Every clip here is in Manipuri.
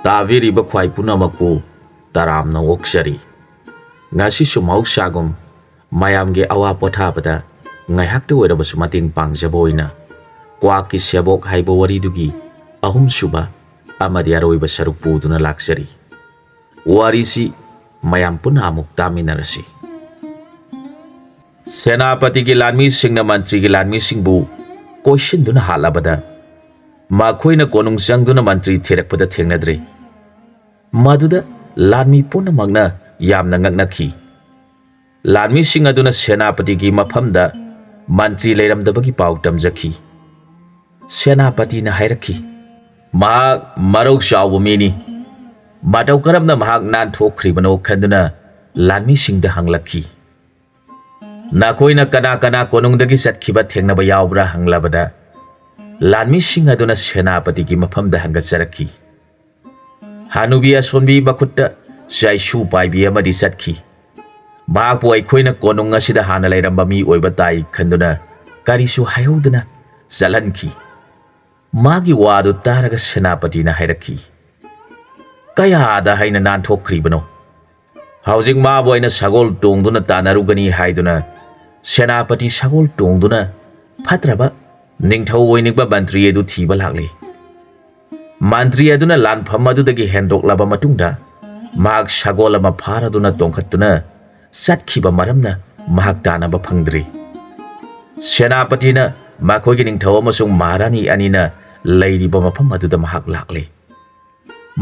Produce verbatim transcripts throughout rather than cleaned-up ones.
ꯇꯥꯕꯤꯔꯤꯕ ꯈ꯭ꯋꯥꯏ ꯄꯨꯝꯅꯃꯛꯄꯨ ꯇꯔꯥꯝꯅ ꯑꯣꯛꯆꯔꯤ꯫ ꯉꯁꯤꯁꯨ ꯃꯍꯧꯁꯥꯒꯨꯝ ꯃꯌꯥꯝꯒꯤ ꯑꯋꯥ ꯄꯣꯊꯥꯕꯗ ꯉꯥꯏꯍꯥꯛꯇ ꯑꯣꯏꯔꯕꯁꯨ ꯃꯇꯦꯡ ꯄꯥꯡꯖꯕ ꯑꯣꯏꯅ ꯀ꯭ꯋꯥꯛꯀꯤ ꯁꯦꯕꯣꯛ ꯍꯥꯏꯕ ꯋꯥꯔꯤꯗꯨꯒꯤ ꯑꯍꯨꯝꯁꯨꯕ ꯑꯃꯗꯤ ꯑꯔꯣꯏꯕ ꯁꯔꯨꯛ ꯄꯨꯗꯨꯅ ꯂꯥꯛꯆꯔꯤ꯫ ꯋꯥꯔꯤꯁꯤ ꯃꯌꯥꯝ ꯄꯨꯟꯅ ꯑꯃꯨꯛ ꯇꯥꯃꯤꯟꯅꯔꯁꯤ꯫ ꯁꯦꯅꯥꯄꯇꯤꯒꯤ ꯂꯥꯟꯃꯤꯁꯤꯡꯅ ꯃꯟꯇ꯭ꯔꯤꯒꯤ ꯂꯥꯟꯃꯤꯁꯤꯡꯕꯨ ꯀꯣꯏꯁꯤꯟꯗꯨꯅ ꯍꯥꯠꯂꯕꯗ, ꯃꯈꯣꯏꯅ ꯀꯣꯅꯨꯡ ꯆꯪꯗꯨꯅ ꯃꯟꯇ꯭ꯔꯤ ꯊꯤꯔꯛꯄꯗ ꯊꯦꯡꯅꯗ꯭ꯔꯦ꯫ ꯃꯗꯨꯗ ꯂꯥꯟꯃꯤ ꯄꯨꯝꯅꯃꯛꯅ ꯌꯥꯝꯅ ꯉꯛꯅꯈꯤ꯫ ꯂꯥꯟꯃꯤꯁꯤꯡ ꯑꯗꯨꯅ ꯁꯦꯅꯥꯄꯇꯤꯒꯤ ꯃꯐꯝꯗ ꯃꯟꯇ꯭ꯔꯤ ꯂꯩꯔꯝꯗꯕꯒꯤ ꯄꯥꯎ ꯇꯝꯖꯈꯤ꯫ ꯁꯦꯅꯥꯄꯇꯤꯅ ꯍꯥꯏꯔꯛꯈꯤ, "ꯃꯍꯥꯛ ꯃꯔꯧ ꯆꯥꯎꯕ ꯃꯤꯅꯤ꯫ ꯃꯇꯧ ꯀꯔꯝꯅ ꯃꯍꯥꯛ ꯅꯥꯟꯊꯣꯛꯈ꯭ꯔꯤꯕꯅꯣ?" ꯈꯟꯗꯨꯅ ꯂꯥꯟꯃꯤꯁꯤꯡꯗ ꯍꯪꯂꯛꯈꯤ꯫ "ꯅꯈꯣꯏꯅ ꯀꯅꯥ ꯀꯅꯥ ꯀꯣꯅꯨꯡꯗꯒꯤ ꯆꯠꯈꯤꯕ ꯊꯦꯡꯅꯕ ꯌꯥꯎꯕ꯭ꯔꯥ?" ꯍꯪꯂꯕꯗ, ꯂꯥꯟꯃꯤꯁꯤꯡ ꯑꯗꯨꯅ ꯁꯦꯅꯥꯄꯇꯤꯒꯤ ꯃꯐꯝꯗ ꯍꯪꯒꯠꯆꯔꯛꯈꯤ꯫ ꯍꯅꯨꯕꯤ ꯑꯁꯣꯟꯕꯤ ꯃꯈꯨꯠꯇ ꯆꯩꯁꯨ ꯄꯥꯏꯕꯤ ꯑꯃꯗꯤ ꯆꯠꯈꯤ꯫ ꯃꯍꯥꯛꯄꯨ ꯑꯩꯈꯣꯏꯅ ꯀꯣꯅꯨꯡ ꯑꯁꯤꯗ ꯍꯥꯟꯅ ꯂꯩꯔꯝꯕ ꯃꯤ ꯑꯣꯏꯕ ꯇꯥꯏ ꯈꯟꯗꯨꯅ ꯀꯔꯤꯁꯨ ꯍꯥꯏꯍꯧꯗꯅ ꯆꯠꯍꯟꯈꯤ꯫ ꯃꯥꯒꯤ ꯋꯥꯗꯨ ꯇꯥꯔꯒ ꯁꯦꯅꯥꯄꯇꯤꯅ ꯍꯥꯏꯔꯛꯈꯤ, "ꯀꯌꯥꯗ ꯍꯩꯅ ꯅꯥꯟꯊꯣꯛꯈ꯭ꯔꯤꯕꯅꯣ! ꯍꯧꯖꯤꯛ ꯃꯥꯕꯨ ꯑꯩꯅ ꯁꯒꯣꯜ ꯇꯣꯡꯗꯨꯅ ꯇꯥꯟꯅꯔꯨꯒꯅꯤ" ꯍꯥꯏꯗꯨꯅ ꯁꯦꯅꯥꯄꯇꯤ ꯁꯒꯣꯜ ꯇꯣꯡꯗꯨꯅ ꯐꯠꯇ꯭ꯔꯕ ꯅꯤꯡꯊꯧ ꯑꯣꯏꯅꯤꯡꯕ ꯃꯟꯇ꯭ꯔꯤ ꯑꯗꯨ ꯊꯤꯕ ꯂꯥꯛꯂꯤ꯫ ꯃꯟꯇ꯭ꯔꯤ ꯑꯗꯨꯅ ꯂꯥꯟꯐꯝ ꯑꯗꯨꯗꯒꯤ ꯍꯦꯟꯗꯣꯛꯂꯕ ꯃꯇꯨꯡꯗ, ꯃꯍꯥꯛ ꯁꯒꯣꯜ ꯑꯃ ꯐꯥꯔꯗꯨꯅ ꯇꯣꯡꯈꯠꯇꯨꯅ ꯆꯠꯈꯤꯕ ꯃꯔꯝꯅ ꯃꯍꯥꯛ ꯇꯥꯟꯅꯕ ꯐꯪꯗ꯭ꯔꯤ꯫ ꯁꯦꯅꯥꯄꯇꯤꯅ ꯃꯈꯣꯏꯒꯤ ꯅꯤꯡꯊꯧ ꯑꯃꯁꯨꯡ ꯃꯍꯥꯔꯥꯅꯤ ꯑꯅꯤꯅ ꯂꯩꯔꯤꯕ ꯃꯐꯝ ꯑꯗꯨꯗ ꯃꯍꯥꯛ ꯂꯥꯛꯂꯤ꯫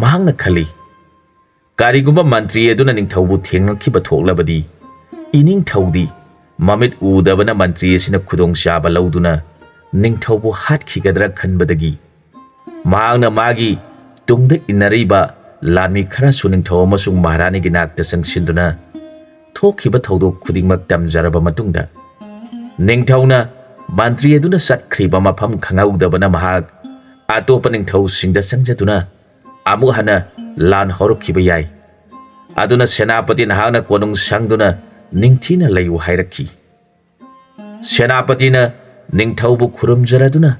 ꯃꯍꯥꯛꯅ ꯈꯜꯂꯤ, ꯀꯔꯤꯒꯨꯝꯕ ꯃꯟꯇ꯭ꯔꯤ ꯑꯗꯨꯅ ꯅꯤꯡꯊꯧꯕꯨ ꯊꯦꯡꯅꯈꯤꯕ ꯊꯣꯛꯂꯕꯗꯤ, ꯏꯅꯤꯡꯊꯧꯗꯤ ꯃꯃꯤꯠ ꯎꯗꯕꯅ ꯃꯟꯇ꯭ꯔꯤ ꯑꯁꯤꯅ ꯈꯨꯗꯣꯡꯆꯥꯕ ꯂꯧꯗꯨꯅ ꯅꯤꯡꯊꯧꯕꯨ ꯍꯥꯠꯈꯤꯒꯗ꯭ꯔꯥ ꯈꯟꯕꯗꯒꯤ, ꯃꯍꯥꯛꯅ ꯃꯥꯒꯤ ꯇꯨꯡꯗ ꯏꯟꯅꯔꯤꯕ ꯂꯥꯟꯃꯤ ꯈꯔꯁꯨ ꯅꯤꯡꯊꯧ ꯑꯃꯁꯨꯡ ꯃꯍꯥꯔꯥꯅꯤꯒꯤ ꯅꯥꯛꯇ ꯆꯪꯁꯤꯟꯗꯨꯅ ꯊꯣꯛꯈꯤꯕ ꯊꯧꯗꯣꯛ ꯈꯨꯗꯤꯡꯃꯛ ꯇꯝꯖꯔꯕ ꯃꯇꯨꯡꯗ, ꯅꯤꯡꯊꯧꯅ ꯃꯟꯇ꯭ꯔꯤ ꯑꯗꯨꯅ ꯆꯠꯈ꯭ꯔꯤꯕ ꯃꯐꯝ ꯈꯪꯍꯧꯗꯕꯅ ꯃꯍꯥꯛ ꯑꯇꯣꯞꯄ ꯅꯤꯡꯊꯧꯁꯤꯡꯗ ꯆꯪꯖꯗꯨꯅ ꯑꯃꯨꯛ ꯍꯟꯅ ꯂꯥꯟ ꯍꯧꯔꯛꯈꯤꯕ ꯌꯥꯏ꯫ ꯑꯗꯨꯅ ꯁꯦꯅꯥꯄꯇꯤ ꯅꯍꯥꯛꯅ ꯀꯣꯅꯨꯡ ꯁꯪꯗꯨꯅ ꯅꯤꯡꯊꯤꯅ ꯂꯩꯌꯨ ꯍꯥꯏꯔꯛꯈꯤ꯫ ꯁꯦꯅꯥꯄꯇꯤꯅ ꯅꯤꯡꯊꯧꯕꯨ ꯈꯨꯔꯨꯝꯖꯔꯗꯨꯅ,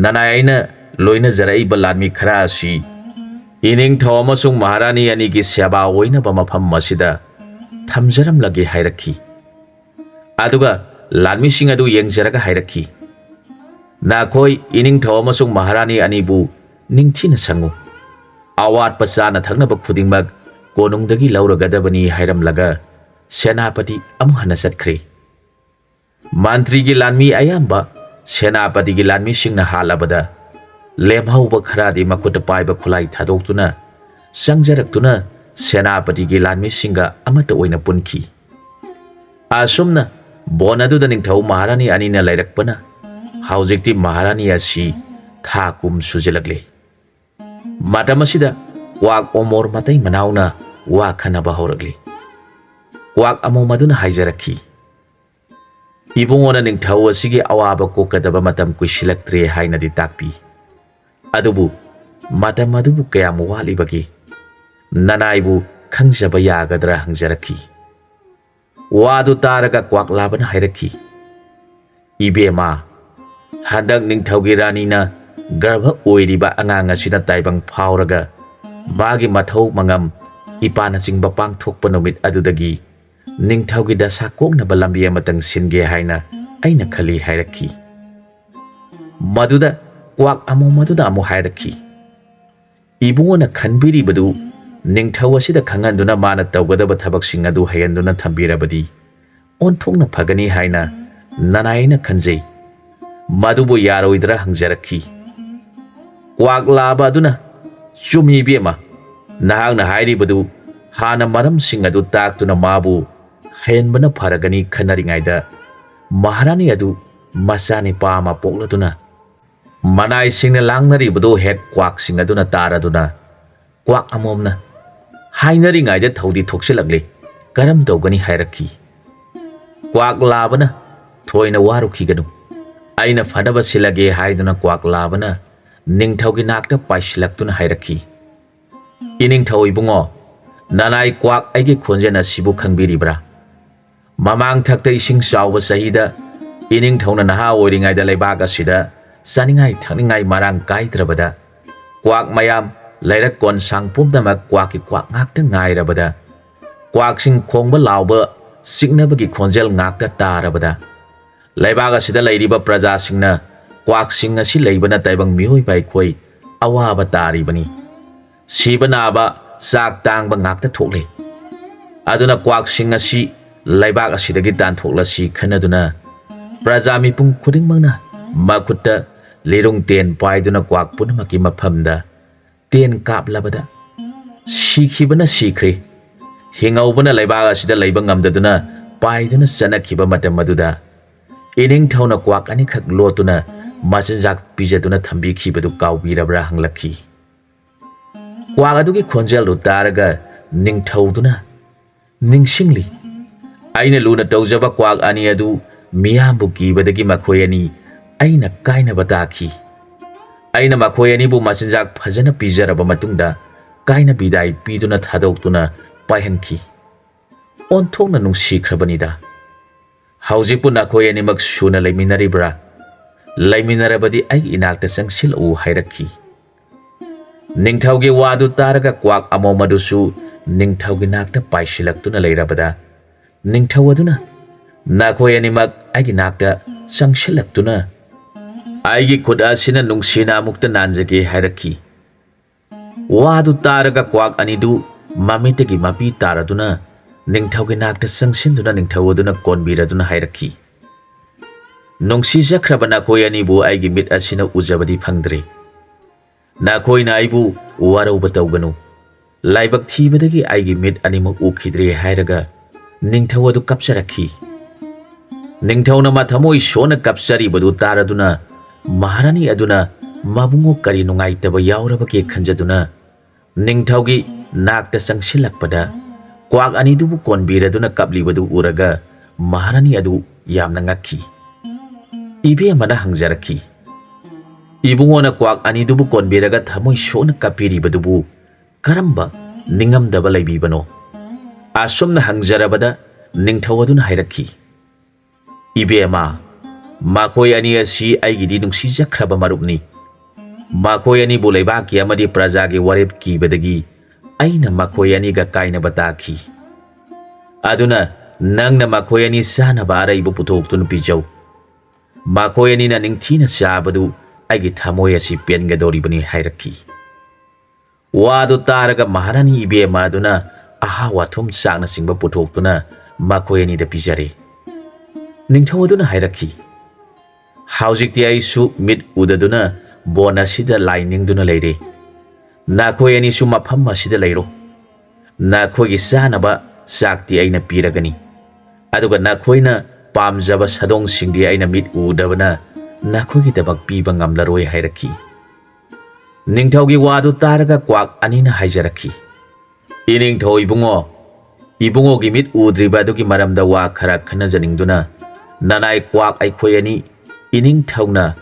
ꯅꯅꯥꯏ ꯑꯩꯅ ꯂꯣꯏꯅꯖꯔꯛꯏꯕ ꯂꯥꯟꯃꯤ ꯈꯔ ꯑꯁꯤ ꯏꯅꯤꯡꯊꯧ ꯑꯃꯁꯨꯡ ꯃꯍꯥꯔꯥꯅꯤ ꯑꯅꯤꯒꯤ ꯁꯦꯕꯥ ꯑꯣꯏꯅꯕ ꯃꯐꯝ ꯑꯁꯤꯗ ꯊꯝꯖꯔꯝꯂꯒꯦ" ꯍꯥꯏꯔꯛꯈꯤ꯫ ꯑꯗꯨꯒ ꯂꯥꯟꯃꯤꯁꯤꯡ ꯑꯗꯨ ꯌꯦꯡꯖꯔꯒ ꯍꯥꯏꯔꯛꯈꯤ, "ꯅꯈꯣꯏ ꯏꯅꯤꯡꯊꯧ ꯑꯃꯁꯨꯡ ꯃꯍꯥꯔꯥꯅꯤ ꯑꯅꯤꯕꯨ ꯅꯤꯡꯊꯤꯅ ꯁꯪꯉꯨ꯫ ꯑꯋꯥꯠꯄ ꯆꯥꯅ ꯊꯛꯅꯕ ꯈꯨꯗꯤꯡꯃꯛ ꯀꯣꯅꯨꯡꯗꯒꯤ ꯂꯧꯔꯒꯗꯕꯅꯤ" ꯍꯥꯏꯔꯝꯂꯒ ꯁꯦꯅꯥꯄꯇꯤ ꯑꯃꯨꯛ ꯍꯟꯅ ꯆꯠꯈ꯭ꯔꯦ꯫ ꯃꯟꯇ꯭ꯔꯤꯒꯤ ꯂꯥꯟꯃꯤ ꯑꯌꯥꯝꯕ ꯁꯦꯅꯥꯄꯇꯤꯒꯤ ꯂꯥꯟꯃꯤꯁꯤꯡꯅ ꯍꯥꯠꯂꯕꯗ, ꯂꯦꯝꯍꯧꯕ ꯈꯔꯗꯤ ꯃꯈꯨꯠꯇ ꯄꯥꯏꯕ ꯈꯨꯠꯂꯥꯏ ꯊꯥꯗꯣꯛꯇꯨꯅ ꯆꯪꯖꯔꯛꯇꯨꯅ ꯁꯦꯅꯥꯄꯇꯤꯒꯤ ꯂꯥꯟꯃꯤꯁꯤꯡꯒ ꯑꯃꯠꯇ ꯑꯣꯏꯅ ꯄꯨꯟꯈꯤ꯫ ꯑꯁꯨꯝꯅ ꯕꯣꯟ ꯑꯗꯨꯗ ꯅꯤꯡꯊꯧ ꯃꯍꯥꯔꯥꯅꯤ ꯑꯅꯤꯅ ꯂꯩꯔꯛꯄꯅ ꯍꯧꯖꯤꯛꯇꯤ ꯃꯍꯥꯔꯥꯅꯤ ꯑꯁꯤ ꯊꯥ ꯀꯨꯝ ꯁꯨꯖꯤꯜꯂꯛꯂꯦ꯫ ꯃꯇꯝ ꯑꯁꯤꯗ ꯀ꯭ꯋꯥꯛ ꯑꯣꯃꯣꯔ ꯃꯇꯩ ꯃꯅꯥꯎꯅ ꯋꯥ ꯈꯟꯅꯕ ꯍꯧꯔꯛꯂꯤ꯫ ꯀ꯭ꯋꯥꯛ ꯑꯃꯣꯝ ꯑꯗꯨꯅ ꯍꯥꯏꯖꯔꯛꯈꯤ, "ꯏꯕꯨꯡꯉꯣꯅ ꯅꯤꯡꯊꯧ ꯑꯁꯤꯒꯤ ꯑꯋꯥꯕ ꯀꯣꯛꯀꯗꯕ ꯃꯇꯝ ꯀꯨꯏꯁꯤꯜꯂꯛꯇ꯭ꯔꯦ ꯍꯥꯏꯅꯗꯤ ꯇꯥꯛꯄꯤ꯫ ꯑꯗꯨꯕꯨ ꯃꯇꯝ ꯑꯗꯨꯕꯨ ꯀꯌꯥꯝ ꯋꯥꯠꯂꯤꯕꯒꯦ? ꯅꯅꯥꯏꯕꯨ ꯈꯪꯖꯕ ꯌꯥꯒꯗ꯭ꯔꯥ?" ꯍꯪꯖꯔꯛꯈꯤ꯫ ꯋꯥꯗꯨ ꯇꯥꯔꯒ ꯀ꯭ꯋꯥꯛꯂꯥꯕꯅ ꯍꯥꯏꯔꯛꯈꯤ, "ꯏꯕꯦꯝꯃ, ꯍꯟꯗꯛ ꯅꯤꯡꯊꯧꯒꯤ ꯔꯥꯅꯤꯅ ꯒꯔꯚ ꯑꯣꯏꯔꯤꯕ ꯑꯉꯥꯡ ꯑꯁꯤꯅ ꯇꯥꯏꯕꯪ ꯐꯥꯎꯔꯒ ꯃꯥꯒꯤ ꯃꯊꯧ ꯃꯉꯝ ꯏꯄꯥꯅꯆꯤꯡꯕ ꯄꯥꯡꯊꯣꯛꯄ ꯅꯨꯃꯤꯠ ꯑꯗꯨꯗꯒꯤ ꯅꯤꯡꯊꯧꯒꯤ ꯗꯁꯥ ꯀꯣꯛꯅꯕ ꯂꯝꯕꯤ ꯑꯃꯇꯪ ꯁꯤꯟꯒꯦ ꯍꯥꯏꯅ ꯑꯩꯅ ꯈꯜꯂꯤ" ꯍꯥꯏꯔꯛꯈꯤ꯫ ꯃꯗꯨꯗ ꯀ꯭ꯋꯥꯛ ꯑꯃꯣꯝ ꯑꯗꯨꯅ ꯑꯃꯨꯛ ꯍꯥꯏꯔꯛꯈꯤ, "ꯏꯕꯨꯡꯉꯣꯅ ꯈꯟꯕꯤꯔꯤꯕꯗꯨ ꯅꯤꯡꯊꯧ ꯑꯁꯤꯗ ꯈꯪꯍꯟꯗꯨꯅ ꯃꯥꯅ ꯇꯧꯒꯗꯕ ꯊꯕꯛꯁꯤꯡ ꯑꯗꯨ ꯍꯩꯍꯟꯗꯨꯅ ꯊꯝꯕꯤꯔꯕꯗꯤ ꯑꯣꯟꯊꯣꯛꯅ ꯐꯒꯅꯤ ꯍꯥꯏꯅ ꯅꯅꯥꯏꯅ ꯈꯟꯖꯩ꯫ ꯃꯗꯨꯕꯨ ꯌꯥꯔꯣꯏꯗ꯭ꯔꯥ?" ꯍꯪꯖꯔꯛꯈꯤ꯫ ꯀ꯭ꯋꯥꯛꯂꯥꯕ ꯑꯗꯨꯅ, "ꯆꯨꯝꯃꯤ ꯏꯕꯦꯝꯃ, ꯅꯍꯥꯛꯅ ꯍꯥꯏꯔꯤꯕꯗꯨ ꯍꯥꯟꯅ ꯃꯔꯝꯁꯤꯡ ꯑꯗꯨ ꯇꯥꯛꯇꯨꯅ ꯃꯥꯕꯨ ꯍꯩꯍꯟꯕꯅ ꯐꯔꯒꯅꯤ" ꯈꯟꯅꯔꯤꯉꯩꯗ ꯃꯍꯥꯔꯥꯅꯤ ꯑꯗꯨ ꯃꯆꯥꯅꯤꯄꯥ ꯑꯃ ꯄꯣꯛꯂꯗꯨꯅ ꯃꯅꯥꯏꯁꯤꯡꯅ ꯂꯥꯡꯅꯔꯤꯕꯗꯨ ꯍꯦꯛ ꯀ꯭ꯋꯥꯛꯁꯤꯡ ꯑꯗꯨꯅ ꯇꯥꯔꯗꯨꯅ ꯀ꯭ꯋꯥꯛ ꯑꯃꯣꯝꯅ, "ꯍꯥꯏꯅꯔꯤꯉꯩꯗ ꯊꯧꯗꯤ ꯊꯣꯛꯆꯤꯜꯂꯛꯂꯦ, ꯀꯔꯝ ꯇꯧꯒꯅꯤ?" ꯍꯥꯏꯔꯛꯈꯤ꯫ ꯀ꯭ꯋꯥꯛꯂꯥꯕꯅ, "ꯊꯣꯏꯅ ꯋꯥꯔꯨꯈꯤꯒꯅꯨ, ꯑꯩꯅ ꯐꯅꯕ ꯁꯤꯜꯂꯒꯦ" ꯍꯥꯏꯗꯨꯅ ꯀ꯭ꯋꯥꯛꯂꯥꯕꯅ ꯅꯤꯡꯊꯧꯒꯤ ꯅꯥꯛꯇ ꯄꯥꯏꯁꯤꯜꯂꯛꯇꯨꯅ ꯍꯥꯏꯔꯛꯈꯤ, "ꯏꯅꯤꯡꯊꯧ ꯏꯕꯨꯡꯉꯣ, ꯅꯅꯥꯏ ꯀ꯭ꯋꯥꯛ ꯑꯩꯒꯤ ꯈꯣꯟꯖꯦꯜ ꯑꯁꯤꯕꯨ ꯈꯪꯕꯤꯔꯤꯕ꯭ꯔꯥ? ꯃꯃꯥꯡ ꯊꯛꯇ ꯏꯁꯤꯡ ꯆꯥꯎꯕ ꯆꯍꯤꯗ ꯏꯅꯤꯡꯊꯧꯅ ꯅꯍꯥ ꯑꯣꯏꯔꯤꯉꯩꯗ ꯂꯩꯕꯥꯛ ꯑꯁꯤꯗ ꯆꯥꯅꯤꯡꯉꯥꯏ ꯊꯛꯅꯤꯡꯉꯥꯏ ꯃꯔꯥꯡ ꯀꯥꯏꯗ꯭ꯔꯕꯗ ꯀ꯭ꯋꯥꯛ ꯃꯌꯥꯝ ꯂꯩꯔꯛ ꯀꯣꯟꯁꯥꯡ ꯄꯨꯝꯅꯃꯛ ꯀ꯭ꯋꯥꯛꯀꯤ ꯀ꯭ꯋꯥꯛ ꯉꯥꯛꯇ ꯉꯥꯏꯔꯕꯗ, ꯀ꯭ꯋꯥꯛꯁꯤꯡ ꯈꯣꯡꯕ ꯂꯥꯎꯕ ꯆꯤꯛꯅꯕꯒꯤ ꯈꯣꯟꯖꯦꯜ ꯉꯥꯛꯇ ꯇꯥꯔꯕꯗ, ꯂꯩꯕꯥꯛ ꯑꯁꯤꯗ ꯂꯩꯔꯤꯕ ꯄ꯭ꯔꯖꯥꯁꯤꯡꯅ ꯀ꯭ꯋꯥꯛꯁꯤꯡ ꯑꯁꯤ ꯂꯩꯕꯅ ꯇꯥꯏꯕꯪ ꯃꯤꯑꯣꯏꯕ ꯑꯩꯈꯣꯏ ꯑꯋꯥꯕ ꯇꯥꯔꯤꯕꯅꯤ꯫ ꯁꯤꯕ ꯅꯥꯕ, ꯆꯥꯛ ꯇꯥꯡꯕ ꯉꯥꯛꯇ ꯊꯣꯛꯂꯦ꯫ ꯑꯗꯨꯅ ꯀ꯭ꯋꯥꯛꯁꯤꯡ ꯑꯁꯤ ꯂꯩꯕꯥꯛ ꯑꯁꯤꯗꯒꯤ ꯇꯥꯟꯊꯣꯛꯂꯁꯤ ꯈꯟꯅꯗꯨꯅ ꯄ꯭ꯔꯖꯥ ꯃꯤꯄꯨꯝ ꯈꯨꯗꯤꯡꯃꯛꯅ ꯃꯈꯨꯠꯇ ꯂꯤꯔꯨꯡ ꯇꯦꯟ ꯄꯥꯏꯗꯨꯅ ꯀ꯭ꯋꯥꯛ ꯄꯨꯝꯅꯃꯛꯀꯤ ꯃꯐꯝꯗ ꯇꯦꯟ ꯀꯥꯞꯂꯕꯗ ꯁꯤꯈꯤꯕꯅ ꯁꯤꯈ꯭ꯔꯦ, ꯍꯤꯡꯍꯧꯕꯅ ꯂꯩꯕꯥꯛ ꯑꯁꯤꯗ ꯂꯩꯕ ꯉꯝꯗꯗꯨꯅ ꯄꯥꯏꯗꯨꯅ ꯆꯠꯅꯈꯤꯕ ꯃꯇꯝ ꯑꯗꯨꯗ ꯏꯅꯤꯡꯊꯧꯅ ꯀ꯭ꯋꯥꯛ ꯑꯅꯤꯈꯛ ꯂꯣꯠꯇꯨꯅ ꯃꯆꯤꯟꯖꯥꯛ ꯄꯤꯖꯗꯨꯅ ꯊꯝꯕꯤꯈꯤꯕꯗꯨ ꯀꯥꯎꯕꯤꯔꯕ꯭ꯔꯥ ꯍꯪꯂꯛꯈꯤ꯫ ꯀ꯭ꯋꯥꯛ ꯑꯗꯨꯒꯤ ꯈꯣꯟꯖꯦꯜꯗꯨ ꯇꯥꯔꯒ ꯅꯤꯡꯊꯧꯗꯨꯅ ꯅꯤꯡꯁꯤꯡꯂꯤ, "ꯑꯩꯅ ꯂꯨꯅ ꯇꯧꯖꯕ ꯀ꯭ꯋꯥꯛ ꯑꯅꯤ ꯑꯗꯨ ꯃꯤꯌꯥꯝꯕꯨ ꯀꯤꯕꯗꯒꯤ ꯃꯈꯣꯏ ꯑꯅꯤ ꯑꯩꯅ ꯀꯥꯏꯅꯕ ꯇꯥꯈꯤ꯫ ꯑꯩꯅ ꯃꯈꯣꯏ ꯑꯅꯤꯕꯨ ꯃꯆꯤꯟꯖꯥꯛ ꯐꯖꯅ ꯄꯤꯖꯔꯕ ꯃꯇꯨꯡꯗ ꯀꯥꯏꯅ ꯕꯤꯗꯥꯏ ꯄꯤꯗꯨꯅ ꯊꯥꯗꯣꯛꯇꯨꯅ ꯄꯥꯏꯍꯟꯈꯤ꯫ ꯑꯣꯟꯊꯣꯛꯅ ꯅꯨꯡꯁꯤꯈ꯭ꯔꯕꯅꯤꯗ꯫ ꯍꯧꯖꯤꯛꯄꯨ ꯅꯈꯣꯏ ꯑꯅꯤꯃꯛ ꯁꯨꯅ ꯂꯩꯃꯤꯟꯅꯔꯤꯕ꯭ꯔꯥ? ꯂꯩꯃꯤꯟꯅꯔꯕꯗꯤ ꯑꯩꯒꯤ ꯏꯅꯥꯛꯇ ꯆꯪꯁꯤꯜꯂꯛꯎ" ꯍꯥꯏꯔꯛꯈꯤ꯫ ꯅꯤꯡꯊꯧꯒꯤ ꯋꯥꯗꯨ ꯇꯥꯔꯒ ꯀ꯭ꯋꯥꯛ ꯑꯃꯣꯝ ꯑꯗꯨꯁꯨ ꯅꯤꯡꯊꯧꯒꯤ ꯅꯥꯛꯇ ꯄꯥꯏꯁꯤꯜꯂꯛꯇꯨꯅ ꯂꯩꯔꯕꯗ, ꯅꯤꯡꯊꯧ ꯑꯗꯨꯅ, "ꯅꯈꯣꯏ ꯑꯅꯤꯃꯛ ꯑꯩꯒꯤ ꯅꯥꯛꯇ ꯆꯪꯁꯤꯜꯂꯛꯇꯨꯅ ꯑꯩꯒꯤ ꯈꯨꯠ ꯑꯁꯤꯅ ꯅꯨꯡꯁꯤꯅ ꯑꯃꯨꯛꯇ ꯅꯥꯟꯖꯒꯦ" ꯍꯥꯏꯔꯛꯈꯤ꯫ ꯋꯥꯗꯨ ꯇꯥꯔꯒ ꯀ꯭ꯋꯥꯛ ꯑꯅꯤꯗꯨ ꯃꯃꯤꯠꯇꯒꯤ ꯃꯄꯤ ꯇꯥꯔꯗꯨꯅ ꯅꯤꯡꯊꯧꯒꯤ ꯅꯥꯛꯇ ꯆꯪꯁꯤꯟꯗꯨꯅ ꯅꯤꯡꯊꯧ ꯑꯗꯨꯅ ꯀꯣꯟꯕꯤꯔꯗꯨꯅ ꯍꯥꯏꯔꯛꯈꯤ, "ꯅꯨꯡꯁꯤꯖꯈ꯭ꯔꯕ ꯅꯈꯣꯏ ꯑꯅꯤꯕꯨ ꯑꯩꯒꯤ ꯃꯤꯠ ꯑꯁꯤꯅ ꯎꯖꯕꯗꯤ ꯐꯪꯗ꯭ꯔꯤ꯫ ꯅꯈꯣꯏꯅ ꯑꯩꯕꯨ ꯋꯥꯔꯧꯕ ꯇꯧꯒꯅꯨ꯫ ꯂꯥꯏꯕꯛ ꯊꯤꯕꯗꯒꯤ ꯑꯩꯒꯤ ꯃꯤꯠ ꯑꯅꯤꯃꯛ ꯎꯈꯤꯗ꯭ꯔꯦ" ꯍꯥꯏꯔꯒ ꯅꯤꯡꯊꯧ ꯑꯗꯨ ꯀꯞꯆꯔꯛꯈꯤ꯫ ꯅꯤꯡꯊꯧꯅ ꯃꯊꯃꯣꯏ ꯁꯣꯛꯅ ꯀꯞꯆꯔꯤꯕꯗꯨ ꯇꯥꯔꯗꯨꯅ ꯃꯍꯥꯔꯥꯅꯤ ꯑꯗꯨꯅ ꯃꯕꯨꯡꯉꯣ ꯀꯔꯤ ꯅꯨꯡꯉꯥꯏꯇꯕ ꯌꯥꯎꯔꯕꯒꯦ ꯈꯟꯖꯗꯨꯅ ꯅꯤꯡꯊꯧꯒꯤ ꯅꯥꯛꯇ ꯆꯪꯁꯤꯜꯂꯛꯄꯗ ꯀ꯭ꯋꯥꯛ ꯑꯅꯤꯗꯨꯕꯨ ꯀꯣꯟꯕꯤꯔꯗꯨꯅ ꯀꯞꯂꯤꯕꯗꯨ ꯎꯔꯒ ꯃꯍꯥꯔꯥꯅꯤ ꯑꯗꯨ ꯌꯥꯝꯅ ꯉꯛꯈꯤ꯫ ꯏꯕꯦꯝꯃꯅ ꯍꯪꯖꯔꯛꯈꯤ, "ꯏꯕꯨꯡꯉꯣꯅ ꯀ꯭ꯋꯥꯛ ꯑꯅꯤꯗꯨꯕꯨ ꯀꯣꯟꯕꯤꯔꯒ ꯊꯃꯣꯏ ꯁꯣꯛꯅ ꯀꯞꯄꯤꯔꯤꯕꯗꯨꯕꯨ ꯀꯔꯝꯕ ꯅꯤꯡꯉꯝꯗꯕ ꯂꯩꯕꯤꯕꯅꯣ?" ꯑꯁꯨꯝꯅ ꯍꯪꯖꯔꯕꯗ ꯅꯤꯡꯊꯧ ꯑꯗꯨꯅ ꯍꯥꯏꯔꯛꯈꯤ, "ꯏꯕꯦꯝꯃ, ꯃꯈꯣꯏ ꯑꯅꯤ ꯑꯁꯤ ꯑꯩꯒꯤꯗꯤ ꯅꯨꯡꯁꯤꯖꯈ꯭ꯔꯕ ꯃꯔꯨꯞꯅꯤ꯫ ꯃꯈꯣꯏ ꯑꯅꯤꯕꯨ ꯂꯩꯕꯥꯛꯀꯤ ꯑꯃꯗꯤ ꯄ꯭ꯔꯖꯥꯒꯤ ꯋꯥꯔꯦꯞ ꯀꯤꯕꯗꯒꯤ ꯑꯩꯅ ꯃꯈꯣꯏ ꯑꯅꯤꯒ ꯀꯥꯏꯅꯕ ꯇꯥꯈꯤ꯫ ꯑꯗꯨꯅ ꯅꯪꯅ ꯃꯈꯣꯏ ꯑꯅꯤ ꯆꯥꯅꯕ ꯑꯔꯩꯕ ꯄꯨꯊꯣꯛꯇꯨꯅ ꯄꯤꯖꯧ꯫ ꯃꯈꯣꯏ ꯑꯅꯤꯅ ꯅꯤꯡꯊꯤꯅ ꯆꯥꯕꯗꯨ ꯑꯩꯒꯤ ꯊꯃꯣꯏ ꯑꯁꯤ ꯄꯦꯟꯒꯗꯧꯔꯤꯕꯅꯤ" ꯍꯥꯏꯔꯛꯈꯤ꯫ ꯋꯥꯗꯨ ꯇꯥꯔꯒ ꯃꯍꯥꯔꯥꯅꯤ ꯏꯕꯦꯝꯃ ꯑꯗꯨꯅ ꯑꯍꯥꯎ ꯑꯊꯨꯝ ꯆꯥꯛꯅꯆꯤꯡꯕ ꯄꯨꯊꯣꯛꯇꯨꯅ ꯃꯈꯣꯏ ꯑꯅꯤꯗ ꯄꯤꯖꯔꯦ꯫ ꯅꯤꯡꯊꯧ ꯑꯗꯨꯅ ꯍꯥꯏꯔꯛꯈꯤ, "ꯍꯧꯖꯤꯛꯇꯤ ꯑꯩꯁꯨ ꯃꯤꯠ ꯎꯗꯗꯨꯅ ꯕꯣꯟ ꯑꯁꯤꯗ ꯂꯥꯏ ꯅꯤꯡꯗꯨꯅ ꯂꯩꯔꯦ꯫ ꯅꯈꯣꯏ ꯑꯅꯤꯁꯨ ꯃꯐꯝ ꯑꯁꯤꯗ ꯂꯩꯔꯣ꯫ ꯅꯈꯣꯏꯒꯤ ꯆꯥꯅꯕ ꯆꯥꯛꯇꯤ ꯑꯩꯅ ꯄꯤꯔꯒꯅꯤ꯫ ꯑꯗꯨꯒ ꯅꯈꯣꯏꯅ ꯄꯥꯝꯖꯕ ꯁꯥꯗꯣꯡꯁꯤꯡꯗꯤ ꯑꯩꯅ ꯃꯤꯠ ꯎꯗꯕꯅ ꯅꯈꯣꯏꯒꯤꯗꯃꯛ ꯄꯤꯕ ꯉꯝꯂꯔꯣꯏ" ꯍꯥꯏꯔꯛꯈꯤ꯫ ꯅꯤꯡꯊꯧꯒꯤ ꯋꯥꯗꯨ ꯇꯥꯔꯒ ꯀ꯭ꯋꯥꯛ ꯑꯅꯤꯅ ꯍꯥꯏꯖꯔꯛꯈꯤ, "ꯏꯅꯤꯡꯊꯧ ꯏꯕꯨꯡꯉꯣ, ꯏꯕꯨꯡꯉꯣꯒꯤ ꯃꯤꯠ ꯎꯗ꯭ꯔꯤꯕ ꯑꯗꯨꯒꯤ ꯃꯔꯝꯗ ꯋꯥ ꯈꯔ ꯈꯟꯅꯖꯅꯤꯡꯗꯨꯅ ꯅꯅꯥꯏ ꯀ꯭ꯋꯥꯛ ꯑꯩꯈꯣꯏ ꯑꯅꯤ ꯏꯅꯤꯡꯊꯧꯅ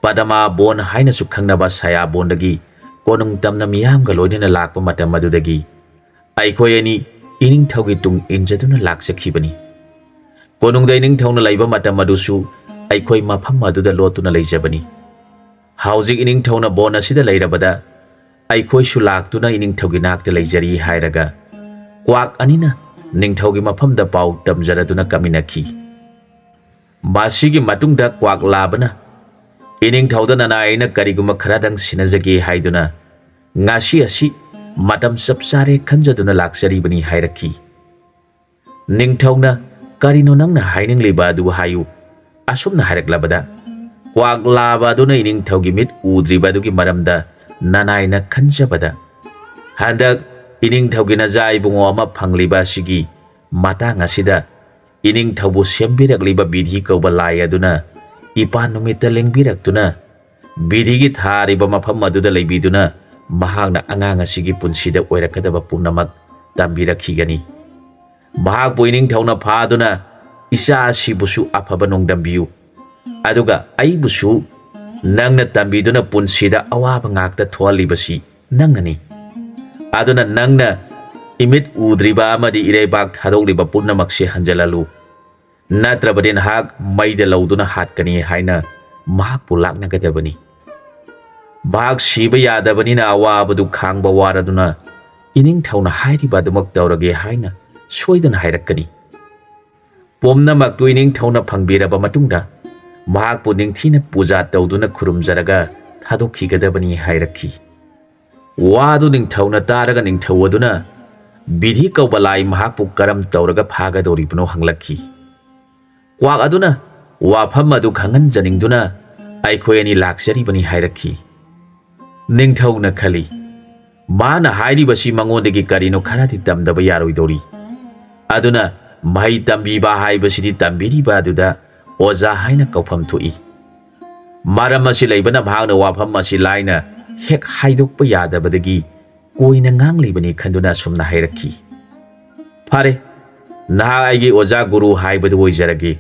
ꯄꯗꯃꯥ ꯕꯣꯟ ꯍꯥꯏꯅꯁꯨ ꯈꯪꯅꯕ ꯁꯌꯥꯕꯣꯟꯗꯒꯤ ꯀꯣꯅꯨꯡ ꯇꯝꯅ ꯃꯤꯌꯥꯝꯒ ꯂꯣꯏꯅꯅ ꯂꯥꯛꯄ ꯃꯇꯝ ꯑꯗꯨꯗꯒꯤ ꯑꯩꯈꯣꯏ ꯑꯅꯤ ꯏꯅꯤꯡꯊꯧꯒꯤ ꯇꯨꯡ ꯏꯟꯖꯗꯨꯅ ꯂꯥꯛꯆꯈꯤꯕꯅꯤ꯫ ꯀꯣꯅꯨꯡꯗ ꯏꯅꯤꯡꯊꯧꯅ ꯂꯩꯕ ꯃꯇꯝ ꯑꯗꯨꯁꯨ ꯑꯩꯈꯣꯏ ꯃꯐꯝ ꯑꯗꯨꯗ ꯂꯣꯠꯇꯨꯅ ꯂꯩꯖꯕꯅꯤ꯫ ꯍꯧꯖꯤꯛ ꯏꯅꯤꯡꯊꯧꯅ ꯕꯣꯟ ꯑꯁꯤꯗ ꯂꯩꯔꯕꯗ ꯑꯩꯈꯣꯏꯁꯨ ꯂꯥꯛꯇꯨꯅ ꯏꯅꯤꯡꯊꯧꯒꯤ ꯅꯥꯛꯇ ꯂꯩꯖꯔꯤ" ꯍꯥꯏꯔꯒ ꯀ꯭ꯋꯥꯛ ꯑꯅꯤꯅ ꯅꯤꯡꯊꯧꯒꯤ ꯃꯐꯝꯗ ꯄꯥꯎ ꯇꯝꯖꯔꯗꯨꯅ ꯀꯥꯃꯤꯟꯅꯈꯤ꯫ ꯃꯁꯤꯒꯤ ꯃꯇꯨꯡꯗ ꯀ꯭ꯋꯥꯛ ꯂꯥꯕꯅ ꯏꯅꯤꯡꯊꯧꯗ ꯅꯅꯥꯏ ꯑꯩꯅ ꯀꯔꯤꯒꯨꯝꯕ ꯈꯔꯗꯪ ꯁꯤꯟꯅꯖꯒꯦ ꯍꯥꯏꯗꯨꯅ ꯉꯁꯤ ꯑꯁꯤ ꯃꯇꯝ ꯆꯞ ꯆꯥꯔꯦ ꯈꯟꯖꯗꯨꯅ ꯂꯥꯛꯆꯔꯤꯕꯅꯤ ꯍꯥꯏꯔꯛꯈꯤ꯫ ꯅꯤꯡꯊꯧꯅ, "ꯀꯔꯤꯅꯣ ꯅꯪꯅ ꯍꯥꯏꯅꯤꯡꯂꯤꯕ ꯑꯗꯨ ꯍꯥꯏꯌꯨ?" ꯑꯁꯨꯝꯅ ꯍꯥꯏꯔꯛꯂꯕꯗ ꯀ꯭ꯋꯥꯛ ꯂꯥꯕ ꯑꯗꯨꯅ ꯏꯅꯤꯡꯊꯧꯒꯤ ꯃꯤꯠ ꯎꯗ꯭ꯔꯤꯕ ꯑꯗꯨꯒꯤ ꯃꯔꯝꯗ ꯅꯅꯥꯏꯅ ꯈꯟꯖꯕꯗ, "ꯍꯟꯗꯛ ꯏꯅꯤꯡꯊꯧꯒꯤ ꯅꯖꯥ ꯏꯕꯨꯡꯉꯣ ꯑꯃ ꯐꯪꯂꯤꯕ ꯑꯁꯤꯒꯤ ꯃꯇꯥꯡ ꯑꯁꯤꯗ ꯏꯅꯤꯡꯊꯧꯕꯨ ꯁꯦꯝꯕꯤꯔꯛꯂꯤꯕ ꯕꯤꯙꯤ ꯀꯧꯕ ꯂꯥꯏ ꯑꯗꯨꯅ ꯏꯄꯥ ꯅꯨꯃꯤꯠꯇ ꯂꯦꯡꯕꯤꯔꯛꯇꯨꯅ ꯕꯤꯙꯤꯒꯤ ꯊꯥꯔꯤꯕ ꯃꯐꯝ ꯑꯗꯨꯗ ꯂꯩꯕꯤꯗꯨꯅ ꯃꯍꯥꯛꯅ ꯑꯉꯥꯡ ꯑꯁꯤꯒꯤ ꯄꯨꯟꯁꯤꯗ ꯑꯣꯏꯔꯛꯀꯗꯕ ꯄꯨꯝꯅꯃꯛ ꯇꯝꯕꯤꯔꯛꯈꯤꯒꯅꯤ꯫ ꯃꯍꯥꯛꯄꯨ ꯏꯅꯤꯡꯊꯧꯅ ꯐꯥꯗꯨꯅ ꯏꯆꯥ ꯑꯁꯤꯕꯨꯁꯨ ꯑꯐꯕ ꯅꯣꯡꯗꯝꯕꯤꯌꯨ, ꯑꯗꯨꯒ ꯑꯩꯕꯨꯁꯨ ꯅꯪꯅ ꯇꯝꯕꯤꯗꯨꯅ ꯄꯨꯟꯁꯤꯗ ꯑꯋꯥꯕ ꯉꯥꯛꯇ ꯊꯣꯛꯍꯜꯂꯤꯕꯁꯤ ꯅꯪꯅꯅꯤ꯫ ꯑꯗꯨꯅ ꯅꯪꯅ ꯏꯃꯤꯠ ꯎꯗ꯭ꯔꯤꯕ ꯑꯃꯗꯤ ꯏꯔꯩꯕꯥꯛ ꯊꯥꯗꯣꯛꯂꯤꯕ ꯄꯨꯝꯅꯃꯛꯁꯦ ꯍꯟꯖꯤꯜꯍꯜꯂꯨ, ꯅꯠꯇ꯭ꯔꯕꯗꯤ ꯅꯍꯥꯛ ꯃꯩꯗ ꯂꯧꯗꯨꯅ ꯍꯥꯠꯀꯅꯤ" ꯍꯥꯏꯅ ꯃꯍꯥꯛꯄꯨ ꯂꯥꯛꯅꯒꯗꯕꯅꯤ꯫ ꯃꯍꯥꯛ ꯁꯤꯕ ꯌꯥꯗꯕꯅꯤꯅ ꯑꯋꯥꯕꯗꯨ ꯈꯥꯡꯕ ꯋꯥꯔꯗꯨꯅ ꯏꯅꯤꯡꯊꯧꯅ ꯍꯥꯏꯔꯤꯕ ꯑꯗꯨꯃꯛ ꯇꯧꯔꯒꯦ ꯍꯥꯏꯅ ꯁꯣꯏꯗꯅ ꯍꯥꯏꯔꯛꯀꯅꯤ꯫ ꯄꯨꯝꯅꯃꯛꯇꯨ ꯏꯅꯤꯡꯊꯧꯅ ꯐꯪꯕꯤꯔꯕ ꯃꯇꯨꯡꯗ ꯃꯍꯥꯛꯄꯨ ꯅꯤꯡꯊꯤꯅ ꯄꯨꯖꯥ ꯇꯧꯗꯨꯅ ꯈꯨꯔꯨꯝꯖꯔꯒ ꯊꯥꯗꯣꯛꯈꯤꯒꯗꯕꯅꯤ ꯍꯥꯏꯔꯛꯈꯤ꯫ ꯋꯥꯗꯨ ꯅꯤꯡꯊꯧꯅ ꯇꯥꯔꯒ ꯅꯤꯡꯊꯧ ꯑꯗꯨꯅ ꯕꯤꯙꯤ ꯀꯧꯕ ꯂꯥꯏ ꯃꯍꯥꯛꯄꯨ ꯀꯔꯝ ꯇꯧꯔꯒ ꯐꯥꯒꯗꯧꯔꯤꯕꯅꯣ ꯍꯪꯂꯛꯈꯤ꯫ ꯀ꯭ꯋꯥꯛ ꯑꯗꯨꯅ ꯋꯥꯐꯝ ꯑꯗꯨ ꯈꯪꯍꯟꯖꯅꯤꯡꯗꯨꯅ ꯑꯩꯈꯣꯏ ꯑꯅꯤ ꯂꯥꯛꯆꯔꯤꯕꯅꯤ ꯍꯥꯏꯔꯛꯈꯤ꯫ ꯅꯤꯡꯊꯧꯅ ꯈꯜꯂꯤ, ꯃꯥꯅ ꯍꯥꯏꯔꯤꯕꯁꯤ ꯃꯉꯣꯟꯗꯒꯤ ꯀꯔꯤꯅꯣ ꯈꯔꯗꯤ ꯇꯝꯗꯕ ꯌꯥꯔꯣꯏꯗꯧꯔꯤ꯫ ꯑꯗꯨꯅ ꯃꯍꯩ ꯇꯝꯕꯤꯕ ꯍꯥꯏꯕꯁꯤꯗꯤ ꯇꯝꯕꯤꯔꯤꯕ ꯑꯗꯨꯗ ꯑꯣꯖꯥ ꯍꯥꯏꯅ ꯀꯧꯐꯝ ꯊꯣꯛꯏ꯫ ꯃꯔꯝ ꯑꯁꯤ ꯂꯩꯕꯅ ꯃꯍꯥꯛꯅ ꯋꯥꯐꯝ ꯑꯁꯤ ꯂꯥꯏꯅ ꯍꯦꯛ ꯍꯥꯏꯗꯣꯛꯄ ꯌꯥꯗꯕꯗꯒꯤ ꯀꯣꯏꯅ ꯉꯥꯡꯂꯤꯕꯅꯤ ꯈꯟꯗꯨꯅ ꯑꯁꯨꯝꯅ ꯍꯥꯏꯔꯛꯈꯤ꯫ ꯐꯔꯦ, ꯅꯍꯥꯛ ꯑꯩꯒꯤ ꯑꯣꯖꯥ ꯒꯨꯔꯨ ꯍꯥꯏꯕꯗꯨ ꯑꯣꯏꯖꯔꯒꯦ꯫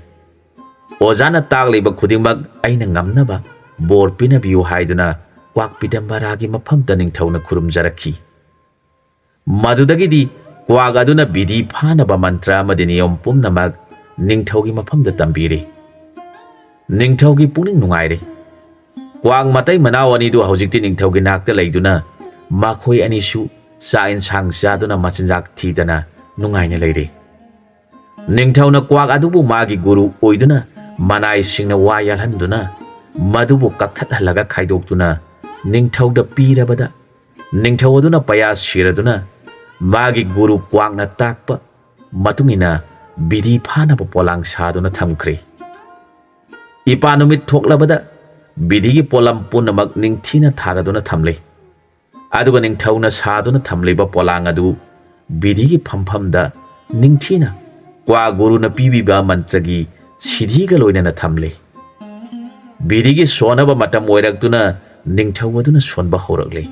ꯑꯣꯖꯥꯅ ꯇꯥꯛꯂꯤꯕ ꯈꯨꯗꯤꯡꯃꯛ ꯑꯩꯅ ꯉꯝꯅꯕ ꯕꯣꯔ ꯄꯤꯅꯕꯤꯌꯨ ꯍꯥꯏꯗꯨꯅ ꯀ꯭ꯋꯥꯛ ꯄꯤꯇꯝꯕꯔꯥꯒꯤ ꯃꯐꯝꯗ ꯅꯤꯡꯊꯧꯅ ꯈꯨꯔꯨꯝꯖꯔꯛꯈꯤ꯫ ꯃꯗꯨꯗꯒꯤꯗꯤ ꯀ꯭ꯋꯥꯛ ꯑꯗꯨꯅ ꯕꯤꯙꯤ ꯐꯥꯅꯕ ꯃꯟꯇ꯭ꯔ ꯑꯃꯗꯤ ꯅꯤꯌꯣꯝ ꯄꯨꯝꯅꯃꯛ ꯅꯤꯡꯊꯧꯒꯤ ꯃꯐꯝꯗ ꯇꯝꯕꯤꯔꯦ꯫ ꯅꯤꯡꯊꯧꯒꯤ ꯄꯨꯛꯅꯤꯡ ꯅꯨꯡꯉꯥꯏꯔꯦ꯫ ꯀ꯭ꯋꯥꯛ ꯃꯇꯩ ꯃꯅꯥꯎ ꯑꯅꯤꯗꯨ ꯍꯧꯖꯤꯛꯇꯤ ꯅꯤꯡꯊꯧꯒꯤ ꯅꯥꯛꯇ ꯂꯩꯗꯨꯅ ꯃꯈꯣꯏ ꯑꯅꯤꯁꯨ ꯆꯥꯛ ꯏꯟꯁꯥꯡ ꯆꯥꯗꯨꯅ ꯃꯆꯤꯟꯖꯥꯛ ꯊꯤꯗꯅ ꯅꯨꯡꯉꯥꯏꯅ ꯂꯩꯔꯦ꯫ ꯅꯤꯡꯊꯧꯅ ꯀ꯭ꯋꯥꯛ ꯑꯗꯨꯕꯨ ꯃꯥꯒꯤ ꯒꯨꯔꯨ ꯑꯣꯏꯗꯨꯅ ꯃꯅꯥꯏꯁꯤꯡꯅ ꯋꯥ ꯌꯥꯜꯍꯟꯗꯨꯅ ꯃꯗꯨꯕꯨ ꯀꯛꯊꯠꯍꯜꯂꯒ ꯈꯥꯏꯗꯣꯛꯇꯨꯅ ꯅꯤꯡꯊꯧꯗ ꯄꯤꯔꯕꯗ, ꯅꯤꯡꯊꯧ ꯑꯗꯨꯅ ꯄꯌꯥ ꯁꯤꯔꯗꯨꯅ ꯃꯥꯒꯤ ꯒꯨꯔꯨ ꯀ꯭ꯋꯥꯛꯅ ꯇꯥꯛꯄ ꯃꯇꯨꯡ ꯏꯟꯅ ꯕꯤꯙꯤ ꯐꯥꯅꯕ ꯄꯣꯂꯥꯡ ꯁꯥꯗꯨꯅ ꯊꯝꯈ꯭ꯔꯦ꯫ ꯏꯄꯥ ꯅꯨꯃꯤꯠ ꯊꯣꯛꯂꯕꯗ ꯕꯤꯙꯤꯒꯤ ꯄꯣꯂꯝ ꯄꯨꯝꯅꯃꯛ ꯅꯤꯡꯊꯤꯅ ꯊꯥꯔꯗꯨꯅ ꯊꯝꯂꯦ꯫ ꯑꯗꯨꯒ ꯅꯤꯡꯊꯧꯅ ꯁꯥꯗꯨꯅ ꯊꯝꯂꯤꯕ ꯄꯣꯂꯥꯡ ꯑꯗꯨ ꯕꯤꯙꯤꯒꯤ ꯐꯝꯐꯝꯗ ꯅꯤꯡꯊꯤꯅ ꯀ꯭ꯋꯥ ꯒꯨꯔꯨꯅ ꯄꯤꯕꯤꯕ ꯃꯟꯇ꯭ꯔꯒꯤ ꯁꯤꯙꯤꯒ ꯂꯣꯏꯅꯅ ꯊꯝꯂꯦ꯫ ꯕꯤꯙꯤꯒꯤ ꯁꯣꯟꯅꯕ ꯃꯇꯝ ꯑꯣꯏꯔꯛꯇꯨꯅ ꯅꯤꯡꯊꯧ ꯑꯗꯨꯅ ꯁꯣꯟꯕ ꯍꯧꯔꯛꯂꯦ꯫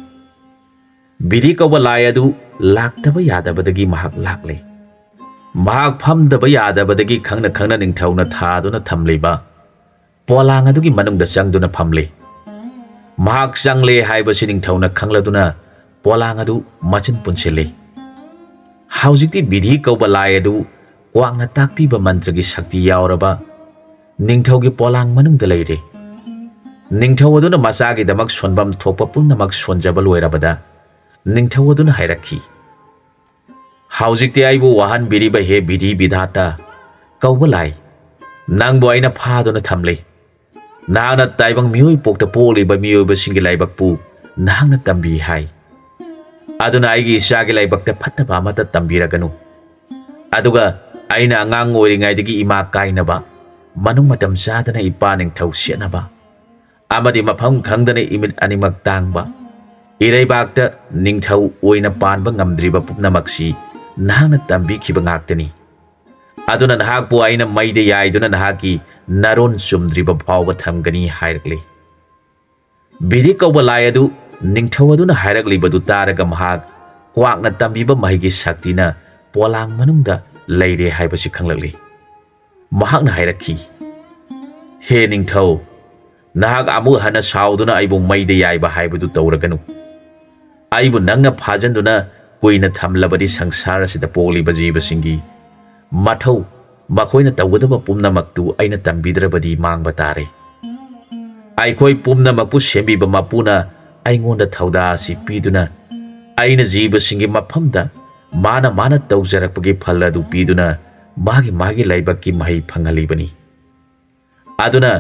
ꯕꯤꯙꯤ ꯀꯧꯕ ꯂꯥꯏ ꯑꯗꯨ ꯂꯥꯛꯇꯕ ꯌꯥꯗꯕꯗꯒꯤ ꯃꯍꯥꯛ ꯂꯥꯛꯂꯦ꯫ ꯃꯍꯥꯛ ꯐꯝꯗꯕ ꯌꯥꯗꯕꯗꯒꯤ ꯈꯪꯅ ꯈꯪꯅ ꯅꯤꯡꯊꯧꯅ ꯊꯥꯗꯨꯅ ꯊꯝꯂꯤꯕ ꯄꯣꯂꯥꯡ ꯑꯗꯨꯒꯤ ꯃꯅꯨꯡꯗ ꯆꯪꯗꯨꯅ ꯐꯝꯂꯦ꯫ ꯃꯍꯥꯛ ꯆꯪꯂꯦ ꯍꯥꯏꯕꯁꯤ ꯅꯤꯡꯊꯧꯅ ꯈꯪꯂꯗꯨꯅ ꯄꯣꯂꯥꯡ ꯑꯗꯨ ꯃꯆꯤꯟ ꯄꯨꯟꯁꯤꯜꯂꯤ꯫ ꯍꯧꯖꯤꯛꯇꯤ ꯕꯤꯙꯤ ꯀꯧꯕ ꯂꯥꯏ ꯑꯗꯨ ꯀ꯭ꯋꯥꯛꯅ ꯇꯥꯛꯄꯤꯕ ꯃꯟꯇ꯭ꯔꯒꯤ ꯁꯛꯇꯤ ꯌꯥꯎꯔꯕ ꯅꯤꯡꯊꯧꯒꯤ ꯄꯣꯂꯥꯡ ꯃꯅꯨꯡꯗ ꯂꯩꯔꯦ꯫ ꯅꯤꯡꯊꯧ ꯑꯗꯨꯅ ꯃꯆꯥꯒꯤꯗꯃꯛ ꯁꯣꯟꯐꯝ ꯊꯣꯛꯄ ꯄꯨꯝꯅꯃꯛ ꯁꯣꯟꯖꯕ ꯂꯣꯏꯔꯕꯗ, ꯅꯤꯡꯊꯧ ꯑꯗꯨꯅ ꯍꯥꯏꯔꯛꯈꯤ, "ꯍꯧꯖꯤꯛꯇꯤ ꯑꯩꯕꯨ ꯋꯥꯍꯟꯕꯤꯔꯤꯕ ꯍꯦ ꯕꯤꯙꯤ ꯕꯤꯙꯥꯇꯥ ꯀꯧꯕ ꯂꯥꯏ, ꯅꯪꯕꯨ ꯑꯩꯅ ꯐꯥꯗꯨꯅ ꯊꯝꯂꯤ꯫ ꯅꯍꯥꯛꯅ ꯇꯥꯏꯕꯪ ꯃꯤꯑꯣꯏ ꯄꯣꯛꯇ ꯄꯣꯛꯂꯤꯕ ꯃꯤꯑꯣꯏꯕꯁꯤꯡꯒꯤ ꯂꯥꯏꯕꯛꯄꯨ ꯅꯍꯥꯛꯅ ꯇꯝꯕꯤ ꯍꯥꯏ꯫ ꯑꯗꯨꯅ ꯑꯩꯒꯤ ꯏꯆꯥꯒꯤ ꯂꯥꯏꯕꯛꯇ ꯐꯠꯇꯕ ꯑꯃꯠꯇ ꯇꯝꯕꯤꯔꯒꯅꯨ꯫ ꯑꯗꯨꯒ ꯑꯩꯅ ꯑꯉꯥꯡ ꯑꯣꯏꯔꯤꯉꯩꯗꯒꯤ ꯏꯃꯥ ꯀꯥꯏꯅꯕ, ꯃꯅꯨꯡ ꯃꯇꯝ ꯆꯥꯗꯅ ꯏꯄꯥ ꯅꯤꯡꯊꯧ ꯁꯦꯠꯅꯕ, ꯑꯃꯗꯤ ꯃꯐꯝ ꯈꯪꯗꯅ ꯏꯃꯤꯠ ꯑꯅꯤꯃꯛ ꯇꯥꯡꯕ, ꯏꯔꯩꯕꯥꯛꯇ ꯅꯤꯡꯊꯧ ꯑꯣꯏꯅ ꯄꯥꯟꯕ ꯉꯝꯗ꯭ꯔꯤꯕ ꯄꯨꯝꯅꯃꯛꯁꯤ ꯅꯍꯥꯛꯅ ꯇꯝꯕꯤꯈꯤꯕ ꯉꯥꯛꯇꯅꯤ꯫ ꯑꯗꯨꯅ ꯅꯍꯥꯛꯄꯨ ꯑꯩꯅ ꯃꯩꯗ ꯌꯥꯏꯗꯨꯅ ꯅꯍꯥꯛꯀꯤ ꯅꯔꯣꯟ ꯆꯨꯝꯗ꯭ꯔꯤꯕ ꯐꯥꯎꯕ ꯊꯝꯒꯅꯤ" ꯍꯥꯏꯔꯛꯂꯤ꯫ ꯕꯤꯙꯤ ꯀꯧꯕ ꯂꯥꯏ ꯑꯗꯨ ꯅꯤꯡꯊꯧ ꯑꯗꯨꯅ ꯍꯥꯏꯔꯛꯂꯤꯕꯗꯨ ꯇꯥꯔꯒ ꯃꯍꯥꯛ ꯀ꯭ꯋꯥꯛꯅ ꯇꯝꯕꯤꯕ ꯃꯍꯩꯒꯤ ꯁꯛꯇꯤꯅ ꯄꯣꯂꯥꯡ ꯃꯅꯨꯡꯗ ꯂꯩꯔꯦ ꯍꯥꯏꯕꯁꯤ ꯈꯪꯂꯛꯂꯤ꯫ ꯃꯍꯥꯛꯅ ꯍꯥꯏꯔꯛꯈꯤ, "ꯍꯦ ꯅꯤꯡꯊꯧ, ꯅꯍꯥꯛ ꯑꯃꯨꯛ ꯍꯟꯅ ꯁꯥꯎꯗꯨꯅ ꯑꯩꯕꯨ ꯃꯩꯗ ꯌꯥꯏꯕ ꯍꯥꯏꯕꯗꯨ ꯇꯧꯔꯒꯅꯨ꯫ ꯑꯩꯕꯨ ꯅꯪꯅ ꯐꯥꯖꯟꯗꯨꯅ ꯀꯨꯏꯅ ꯊꯝꯂꯕꯗꯤ ꯁꯪꯁꯥꯔ ꯑꯁꯤꯗ ꯄꯣꯛꯂꯤꯕ ꯖꯤꯕꯁꯤꯡꯒꯤ ꯃꯊꯧ, ꯃꯈꯣꯏꯅ ꯇꯧꯒꯗꯕ ꯄꯨꯝꯅꯃꯛꯇꯨ ꯑꯩꯅ ꯇꯝꯕꯤꯗ꯭ꯔꯕꯗꯤ ꯃꯥꯡꯕ ꯇꯥꯔꯦ꯫ ꯑꯩꯈꯣꯏ ꯄꯨꯝꯅꯃꯛꯄꯨ ꯁꯦꯝꯕꯤꯕ ꯃꯄꯨꯅ ꯑꯩꯉꯣꯟꯗ ꯊꯧꯗꯥ ꯑꯁꯤ ꯄꯤꯗꯨꯅ ꯑꯩꯅ ꯖꯤꯕꯁꯤꯡꯒꯤ ꯃꯐꯝꯗ ꯃꯥꯅ ꯃꯥꯅ ꯇꯧꯖꯔꯛꯄꯒꯤ ꯐꯜ ꯑꯗꯨ ꯄꯤꯗꯨꯅ ꯃꯥꯒꯤ ꯃꯥꯒꯤ ꯂꯥꯏꯕꯛꯀꯤ ꯃꯍꯩ ꯐꯪꯍꯜꯂꯤꯕꯅꯤ꯫ ꯑꯗꯨꯅ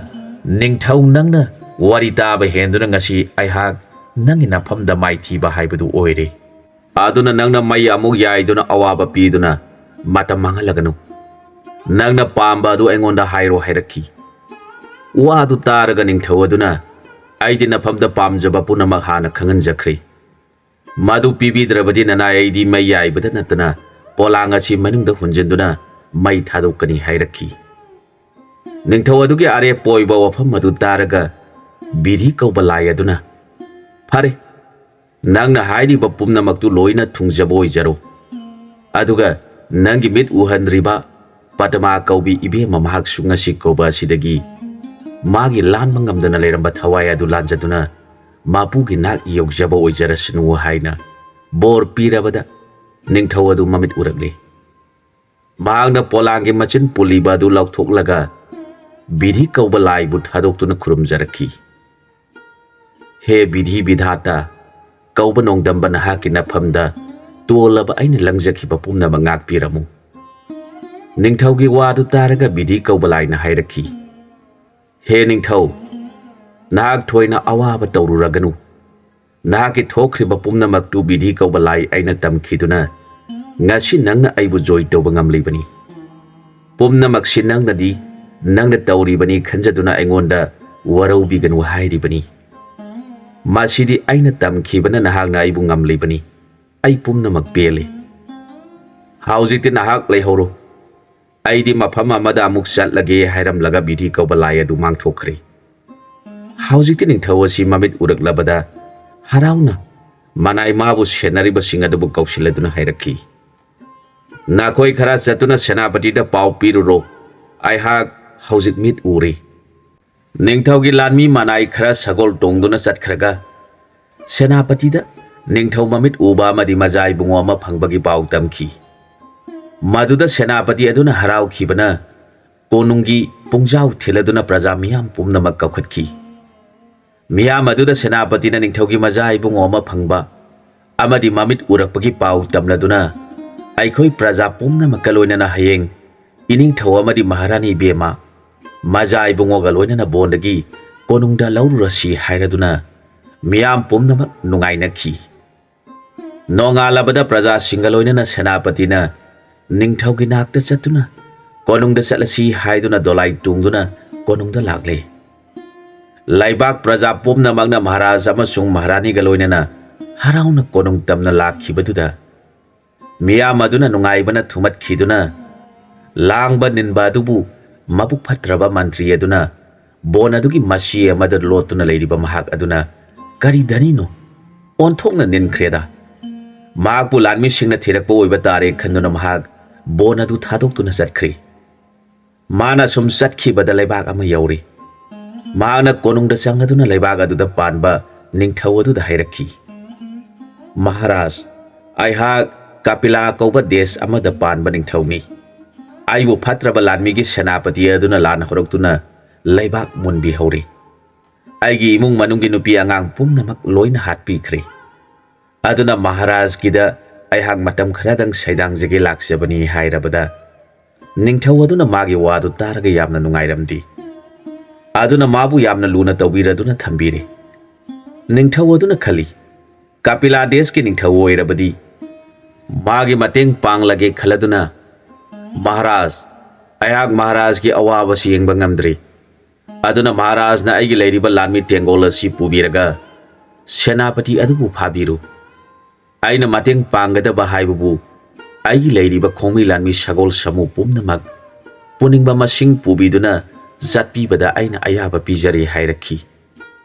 ꯅꯤꯡꯊꯧ ꯅꯪꯅ ꯋꯥꯔꯤ ꯇꯥꯕ ꯍꯦꯟꯗꯨꯅ ꯉꯁꯤ ꯑꯩꯍꯥꯛ ꯅꯪꯒꯤ ꯅꯐꯝꯗ ꯃꯥꯏꯊꯤꯕ ꯍꯥꯏꯕꯗꯨ ꯑꯣꯏꯔꯦ꯫ ꯑꯗꯨꯅ ꯅꯪꯅ ꯃꯩ ꯑꯃꯨꯛ ꯌꯥꯏꯗꯨꯅ ꯑꯋꯥꯕ ꯄꯤꯗꯨꯅ ꯃꯇꯝ ꯃꯥꯡꯍꯜꯂꯒꯅꯨ꯫ ꯅꯪꯅ ꯄꯥꯝꯕ ꯑꯗꯨ ꯑꯩꯉꯣꯟꯗ ꯍꯥꯏꯔꯣ" ꯍꯥꯏꯔꯛꯈꯤ꯫ ꯋꯥꯗꯨ ꯇꯥꯔꯒ ꯅꯤꯡꯊꯧ ꯑꯗꯨꯅ, "ꯑꯩꯗꯤ ꯅꯐꯝꯗ ꯄꯥꯝꯖꯕ ꯄꯨꯝꯅꯃꯛ ꯍꯥꯟꯅ ꯈꯪꯍꯟꯖꯈ꯭ꯔꯦ꯫ ꯃꯗꯨ ꯄꯤꯕꯤꯗ꯭ꯔꯕꯗꯤ ꯅꯅꯥꯏ ꯑꯩꯗꯤ ꯃꯩ ꯌꯥꯏꯕꯗ ꯅꯠꯇꯅ ꯄꯣꯂꯥꯡ ꯑꯁꯤ ꯃꯅꯨꯡꯗ ꯍꯨꯟꯖꯤꯟꯗꯨꯅ ꯃꯩ ꯊꯥꯗꯣꯛꯀꯅꯤ" ꯍꯥꯏꯔꯛꯈꯤ꯫ ꯅꯤꯡꯊꯧ ꯑꯗꯨꯒꯤ ꯑꯔꯦꯞꯄ ꯑꯣꯏꯕ ꯋꯥꯐꯝ ꯑꯗꯨ ꯇꯥꯔꯒ ꯕꯤꯙꯤ ꯀꯧꯕ ꯂꯥꯏ ꯑꯗꯨꯅ, "ꯐꯔꯦ, ꯅꯪꯅ ꯍꯥꯏꯔꯤꯕ ꯄꯨꯝꯅꯃꯛꯇꯨ ꯂꯣꯏꯅ ꯊꯨꯡꯖꯕ ꯑꯣꯏꯖꯔꯣ꯫ ꯑꯗꯨꯒ ꯅꯪꯒꯤ ꯃꯤꯠ ꯎꯍꯟꯗ꯭ꯔꯤꯕ ꯄꯗꯃꯥ ꯀꯧꯕꯤ ꯏꯕꯦꯝ ꯑꯃꯍꯥꯛꯁꯨ ꯉꯁꯤ ꯀꯧꯕ ꯑꯁꯤꯗꯒꯤ ꯃꯥꯒꯤ ꯂꯥꯟꯕ ꯉꯝꯗꯅ ꯂꯩꯔꯝꯕ ꯊꯋꯥꯏ ꯑꯗꯨ ꯂꯥꯟꯖꯗꯨꯅ ꯃꯄꯨꯒꯤ ꯅꯥꯛ ꯌꯧꯖꯕ ꯑꯣꯏꯖꯔꯁꯅꯨ" ꯍꯥꯏꯅ ꯕꯣꯔ ꯄꯤꯔꯕꯗ ꯅꯤꯡꯊꯧ ꯑꯗꯨ ꯃꯃꯤꯠ ꯎꯔꯛꯂꯤ꯫ ꯃꯍꯥꯛꯅ ꯄꯣꯂꯥꯡꯒꯤ ꯃꯆꯤꯟ ꯄꯨꯜꯂꯤꯕ ꯑꯗꯨ ꯂꯧꯊꯣꯛꯂꯒ ꯕꯤꯙꯤ ꯀꯧꯕ ꯂꯥꯏꯕꯨ ꯊꯥꯗꯣꯛꯇꯨꯅ ꯈꯨꯔꯨꯝꯖꯔꯛꯈꯤ꯫ "ꯍꯦ ꯕꯤꯙꯤ ꯕꯤꯙꯥꯇꯥ, ꯀꯧꯕ ꯅꯣꯡꯗꯝꯕ ꯅꯍꯥꯛꯀꯤ ꯅꯐꯝꯗ ꯇꯣꯜꯂꯕ ꯑꯩꯅ ꯂꯪꯖꯈꯤꯕ ꯄꯨꯝꯅꯃꯛ ꯉꯥꯛꯄꯤꯔꯝꯃꯨ꯫" ꯅꯤꯡꯊꯧꯒꯤ ꯋꯥꯗꯨ ꯇꯥꯔꯒ ꯕꯤꯙꯤ ꯀꯧꯕ ꯂꯥꯏꯅ ꯍꯥꯏꯔꯛꯈꯤ, "ꯍꯦ ꯅꯤꯡꯊꯧ, ꯅꯍꯥꯛ ꯊꯣꯏꯅ ꯑꯋꯥꯕ ꯇꯧꯔꯨꯔꯒꯅꯨ꯫ ꯅꯍꯥꯛꯀꯤ ꯊꯣꯛꯈ꯭ꯔꯤꯕ ꯄꯨꯝꯅꯃꯛꯇꯨ ꯕꯤꯙꯤ ꯀꯧꯕ ꯂꯥꯏ ꯑꯩꯅ ꯇꯝꯈꯤꯗꯨꯅ ꯉꯁꯤ ꯅꯪꯅ ꯑꯩꯕꯨ ꯖꯣꯏ ꯇꯧꯕ ꯉꯝꯂꯤꯕꯅꯤ꯫ ꯄꯨꯝꯅꯃꯛꯁꯤ ꯅꯪꯅꯗꯤ ꯅꯪꯅ ꯇꯧꯔꯤꯕꯅꯤ ꯈꯟꯖꯗꯨꯅ ꯑꯩꯉꯣꯟꯗ ꯋꯥꯔꯧꯕꯤꯒꯅꯨ ꯍꯥꯏꯔꯤꯕꯅꯤ꯫ ꯃꯁꯤꯗꯤ ꯑꯩꯅ ꯇꯝꯈꯤꯕꯅ ꯅꯍꯥꯛꯅ ꯑꯩꯕꯨ ꯉꯝꯂꯤꯕꯅꯤ꯫ ꯑꯩ ꯄꯨꯝꯅꯃꯛ ꯄꯦꯜꯂꯤ꯫ ꯍꯧꯖꯤꯛꯇꯤ ꯅꯍꯥꯛ ꯂꯩꯍꯧꯔꯣ꯫ ꯑꯩꯗꯤ ꯃꯐꯝ ꯑꯃꯗ ꯑꯃꯨꯛ ꯆꯠꯂꯒꯦ" ꯍꯥꯏꯔꯝꯂꯒ ꯕꯤꯙꯤ ꯀꯧꯕ ꯂꯥꯏ ꯑꯗꯨ ꯃꯥꯡꯊꯣꯛꯈ꯭ꯔꯦ꯫ ꯍꯧꯖꯤꯛꯇꯤ ꯅꯤꯡꯊꯧ ꯑꯁꯤ ꯃꯃꯤꯠ ꯎꯔꯛꯂꯕꯗ ꯍꯔꯥꯎꯅ ꯃꯅꯥꯏ ꯃꯥꯕꯨ ꯁꯦꯟꯅꯔꯤꯕꯁꯤꯡ ꯑꯗꯨꯕꯨ ꯀꯧꯁꯤꯜꯂꯗꯨꯅ ꯍꯥꯏꯔꯛꯈꯤ, "ꯅꯈꯣꯏ ꯈꯔ ꯆꯠꯇꯨꯅ ꯁꯦꯅꯥꯄꯇꯤꯗ ꯄꯥꯎ ꯄꯤꯔꯨꯔꯣ꯫ ꯑꯩꯍꯥꯛ ꯍꯧꯖꯤꯛ ꯃꯤꯠ ꯎꯔꯦ꯫" ꯅꯤꯡꯊꯧꯒꯤ ꯂꯥꯟꯃꯤ ꯃꯅꯥꯏ ꯈꯔ ꯁꯒꯣꯜ ꯇꯣꯡꯗꯨꯅ ꯆꯠꯈ꯭ꯔꯒ ꯁꯦꯅꯥꯄꯇꯤꯗ ꯅꯤꯡꯊꯧ ꯃꯃꯤꯠ ꯎꯕ ꯑꯃꯗꯤ ꯃꯖꯥ ꯏꯕꯨꯡꯉꯣ ꯑꯃ ꯐꯪꯕꯒꯤ ꯄꯥꯎ ꯇꯝꯈꯤ꯫ ꯃꯗꯨꯗ ꯁꯦꯅꯥꯄꯇꯤ ꯑꯗꯨꯅ ꯍꯔꯥꯎꯈꯤꯕꯅ ꯀꯣꯅꯨꯡꯒꯤ ꯄꯨꯡꯖꯥꯎ ꯊꯤꯜꯂꯗꯨꯅ ꯄ꯭ꯔꯖꯥ ꯃꯤꯌꯥꯝ ꯄꯨꯝꯅꯃꯛ ꯀꯧꯈꯠꯈꯤ꯫ ꯃꯤꯌꯥꯝ ꯑꯗꯨꯗ ꯁꯦꯅꯥꯄꯇꯤꯅ ꯅꯤꯡꯊꯧꯒꯤ ꯃꯖꯥ ꯏꯕꯨꯡꯉꯣ ꯑꯃ ꯐꯪꯕ ꯑꯃꯗꯤ ꯃꯃꯤꯠ ꯎꯔꯛꯄꯒꯤ ꯄꯥꯎ ꯇꯝꯂꯗꯨꯅ, "ꯑꯩꯈꯣꯏ ꯄ꯭ꯔꯖꯥ ꯄꯨꯝꯅꯃꯛꯀ ꯂꯣꯏꯅꯅ ꯍꯌꯦꯡ ꯏꯅꯤꯡꯊꯧ ꯑꯃꯗꯤ ꯃꯍꯥꯔꯥꯅꯤ ꯏꯕꯦꯝꯃ ꯃꯖꯥ ꯏꯕꯨꯡꯉꯣꯒ ꯂꯣꯏꯅꯅ ꯕꯣꯟꯗꯒꯤ ꯀꯣꯅꯨꯡꯗ ꯂꯧꯔꯨꯔꯁꯤ" ꯍꯥꯏꯔꯗꯨꯅ ꯃꯤꯌꯥꯝ ꯄꯨꯝꯅꯃꯛ ꯅꯨꯡꯉꯥꯏꯅꯈꯤ꯫ ꯅꯣꯡꯉꯥꯜꯂꯕꯗ ꯄ꯭ꯔꯖꯥꯁꯤꯡꯒ ꯂꯣꯏꯅꯅ ꯁꯦꯅꯥꯄꯇꯤꯅ ꯅꯤꯡꯊꯧꯒꯤ ꯅꯥꯛꯇ ꯆꯠꯇꯨꯅ ꯀꯣꯅꯨꯡꯗ ꯆꯠꯂꯁꯤ ꯍꯥꯏꯗꯨꯅ ꯗꯣꯂꯥꯏ ꯇꯣꯡꯗꯨꯅ ꯀꯣꯅꯨꯡꯗ ꯂꯥꯛꯂꯦ꯫ ꯂꯩꯕꯥꯛ ꯄ꯭ꯔꯖꯥ ꯄꯨꯝꯅꯃꯛꯅ ꯃꯍꯥꯔꯥꯖ ꯑꯃꯁꯨꯡ ꯃꯍꯥꯔꯥꯅꯤꯒ ꯂꯣꯏꯅꯅ ꯍꯔꯥꯎꯅ ꯀꯣꯅꯨꯡ ꯇꯝꯅ ꯂꯥꯛꯈꯤꯕꯗꯨꯗ ꯃꯤꯌꯥꯝ ꯑꯗꯨꯅ ꯅꯨꯡꯉꯥꯏꯕꯅ ꯊꯨꯝꯍꯠꯈꯤꯗꯨꯅ ꯂꯥꯡꯕ ꯅꯤꯟꯕ ꯑꯗꯨꯕꯨ ꯃꯕꯨꯛ ꯐꯠꯇ꯭ꯔꯕ ꯃꯟꯇ꯭ꯔꯤ ꯑꯗꯨꯅ ꯕꯣꯟ ꯑꯗꯨꯒꯤ ꯃꯁꯤ ꯑꯃꯗ ꯂꯣꯠꯇꯨꯅ ꯂꯩꯔꯤꯕ ꯃꯍꯥꯛ ꯑꯗꯨꯅ ꯀꯔꯤ ꯙꯅꯤꯅꯣ ꯑꯣꯟꯊꯣꯛꯅ ꯅꯤꯟꯈ꯭ꯔꯦꯗ꯫ ꯃꯍꯥꯛꯄꯨ ꯂꯥꯟꯃꯤꯁꯤꯡꯅ ꯊꯤꯔꯛꯄ ꯑꯣꯏꯕ ꯇꯥꯔꯦ ꯈꯟꯗꯨꯅ ꯃꯍꯥꯛ ꯕꯣꯟ ꯑꯗꯨ ꯊꯥꯗꯣꯛꯇꯨꯅ ꯆꯠꯈ꯭ꯔꯦ꯫ ꯃꯥꯅ ꯁꯨꯝ ꯆꯠꯈꯤꯕꯗ ꯂꯩꯕꯥꯛ ꯑꯃ ꯌꯧꯔꯦ꯫ ꯃꯍꯥꯛꯅ ꯀꯣꯅꯨꯡꯗ ꯆꯪꯂꯗꯨꯅ ꯂꯩꯕꯥꯛ ꯑꯗꯨꯗ ꯄꯥꯟꯕ ꯅꯤꯡꯊꯧ ꯑꯗꯨꯗ ꯍꯥꯏꯔꯛꯈꯤ, "ꯃꯍꯥꯔꯥꯖ, ꯑꯩꯍꯥꯛ ꯀꯄꯤꯂꯥ ꯀꯧꯕ ꯗꯦꯁ ꯑꯃꯗ ꯄꯥꯟꯕ ꯅꯤꯡꯊꯧꯅꯤ꯫ ꯑꯩꯕꯨ ꯐꯠꯇ꯭ꯔꯕ ꯂꯥꯟꯃꯤꯒꯤ ꯁꯦꯅꯥꯄꯇꯤ ꯑꯗꯨꯅ ꯂꯥꯟ ꯍꯧꯔꯛꯇꯨꯅ ꯂꯩꯕꯥꯛ ꯃꯨꯟꯕꯤꯍꯧꯔꯦ꯫ ꯑꯩꯒꯤ ꯏꯃꯨꯡ ꯃꯅꯨꯡꯒꯤ ꯅꯨꯄꯤ ꯑꯉꯥꯡ ꯄꯨꯝꯅꯃꯛ ꯂꯣꯏꯅ ꯍꯥꯠꯄꯤꯈ꯭ꯔꯦ꯫ ꯑꯗꯨꯅ ꯃꯍꯥꯔꯥꯖꯀꯤꯗ ꯑꯩꯍꯥꯛ ꯃꯇꯝ ꯈꯔꯗꯪ ꯁꯩꯗꯥꯡꯖꯒꯦ ꯂꯥꯛꯆꯕꯅꯤ" ꯍꯥꯏꯔꯕꯗ, ꯅꯤꯡꯊꯧ ꯑꯗꯨꯅ ꯃꯥꯒꯤ ꯋꯥꯗꯨ ꯇꯥꯔꯒ ꯌꯥꯝꯅ ꯅꯨꯡꯉꯥꯏꯔꯝꯗꯦ꯫ ꯑꯗꯨꯅ ꯃꯥꯕꯨ ꯌꯥꯝꯅ ꯂꯨꯅ ꯇꯧꯕꯤꯔꯗꯨꯅ ꯊꯝꯕꯤꯔꯦ꯫ ꯅꯤꯡꯊꯧ ꯑꯗꯨꯅ ꯈꯜꯂꯤ, "ꯀꯄꯤꯂꯥ ꯗꯦꯁꯀꯤ ꯅꯤꯡꯊꯧ ꯑꯣꯏꯔꯕꯗꯤ ꯃꯥꯒꯤ ꯃꯇꯦꯡ ꯄꯥꯡꯂꯒꯦ" ꯈꯜꯂꯗꯨꯅ, "ꯃꯍꯥꯔꯥꯖ, ꯑꯩꯍꯥꯛ ꯃꯍꯥꯔꯥꯖꯀꯤ ꯑꯋꯥꯕꯁꯤ ꯌꯦꯡꯕ ꯉꯝꯗ꯭ꯔꯦ꯫ ꯑꯗꯨꯅ ꯃꯍꯥꯔꯥꯖꯅ ꯑꯩꯒꯤ ꯂꯩꯔꯤꯕ ꯂꯥꯟꯃꯤ ꯇꯦꯡꯒꯣꯜ ꯑꯁꯤ ꯄꯨꯕꯤꯔꯒ ꯁꯦꯅꯥꯄꯇꯤ ꯑꯗꯨꯕꯨ ꯐꯥꯕꯤꯔꯨ꯫ ꯑꯩꯅ ꯃꯇꯦꯡ ꯄꯥꯡꯒꯗꯕ ꯍꯥꯏꯕꯕꯨ ꯑꯩꯒꯤ ꯂꯩꯔꯤꯕ ꯈꯣꯡꯃꯤ ꯂꯥꯟꯃꯤ ꯁꯒꯣꯜ ꯁꯥꯃꯨ ꯄꯨꯝꯅꯃꯛ ꯄꯨꯅꯤꯡꯕ ꯃꯁꯤꯡ ꯄꯨꯕꯤꯗꯨꯅ ꯆꯠꯄꯤꯕꯗ ꯑꯩꯅ ꯑꯌꯥꯕ ꯄꯤꯖꯔꯦ" ꯍꯥꯏꯔꯛꯈꯤ꯫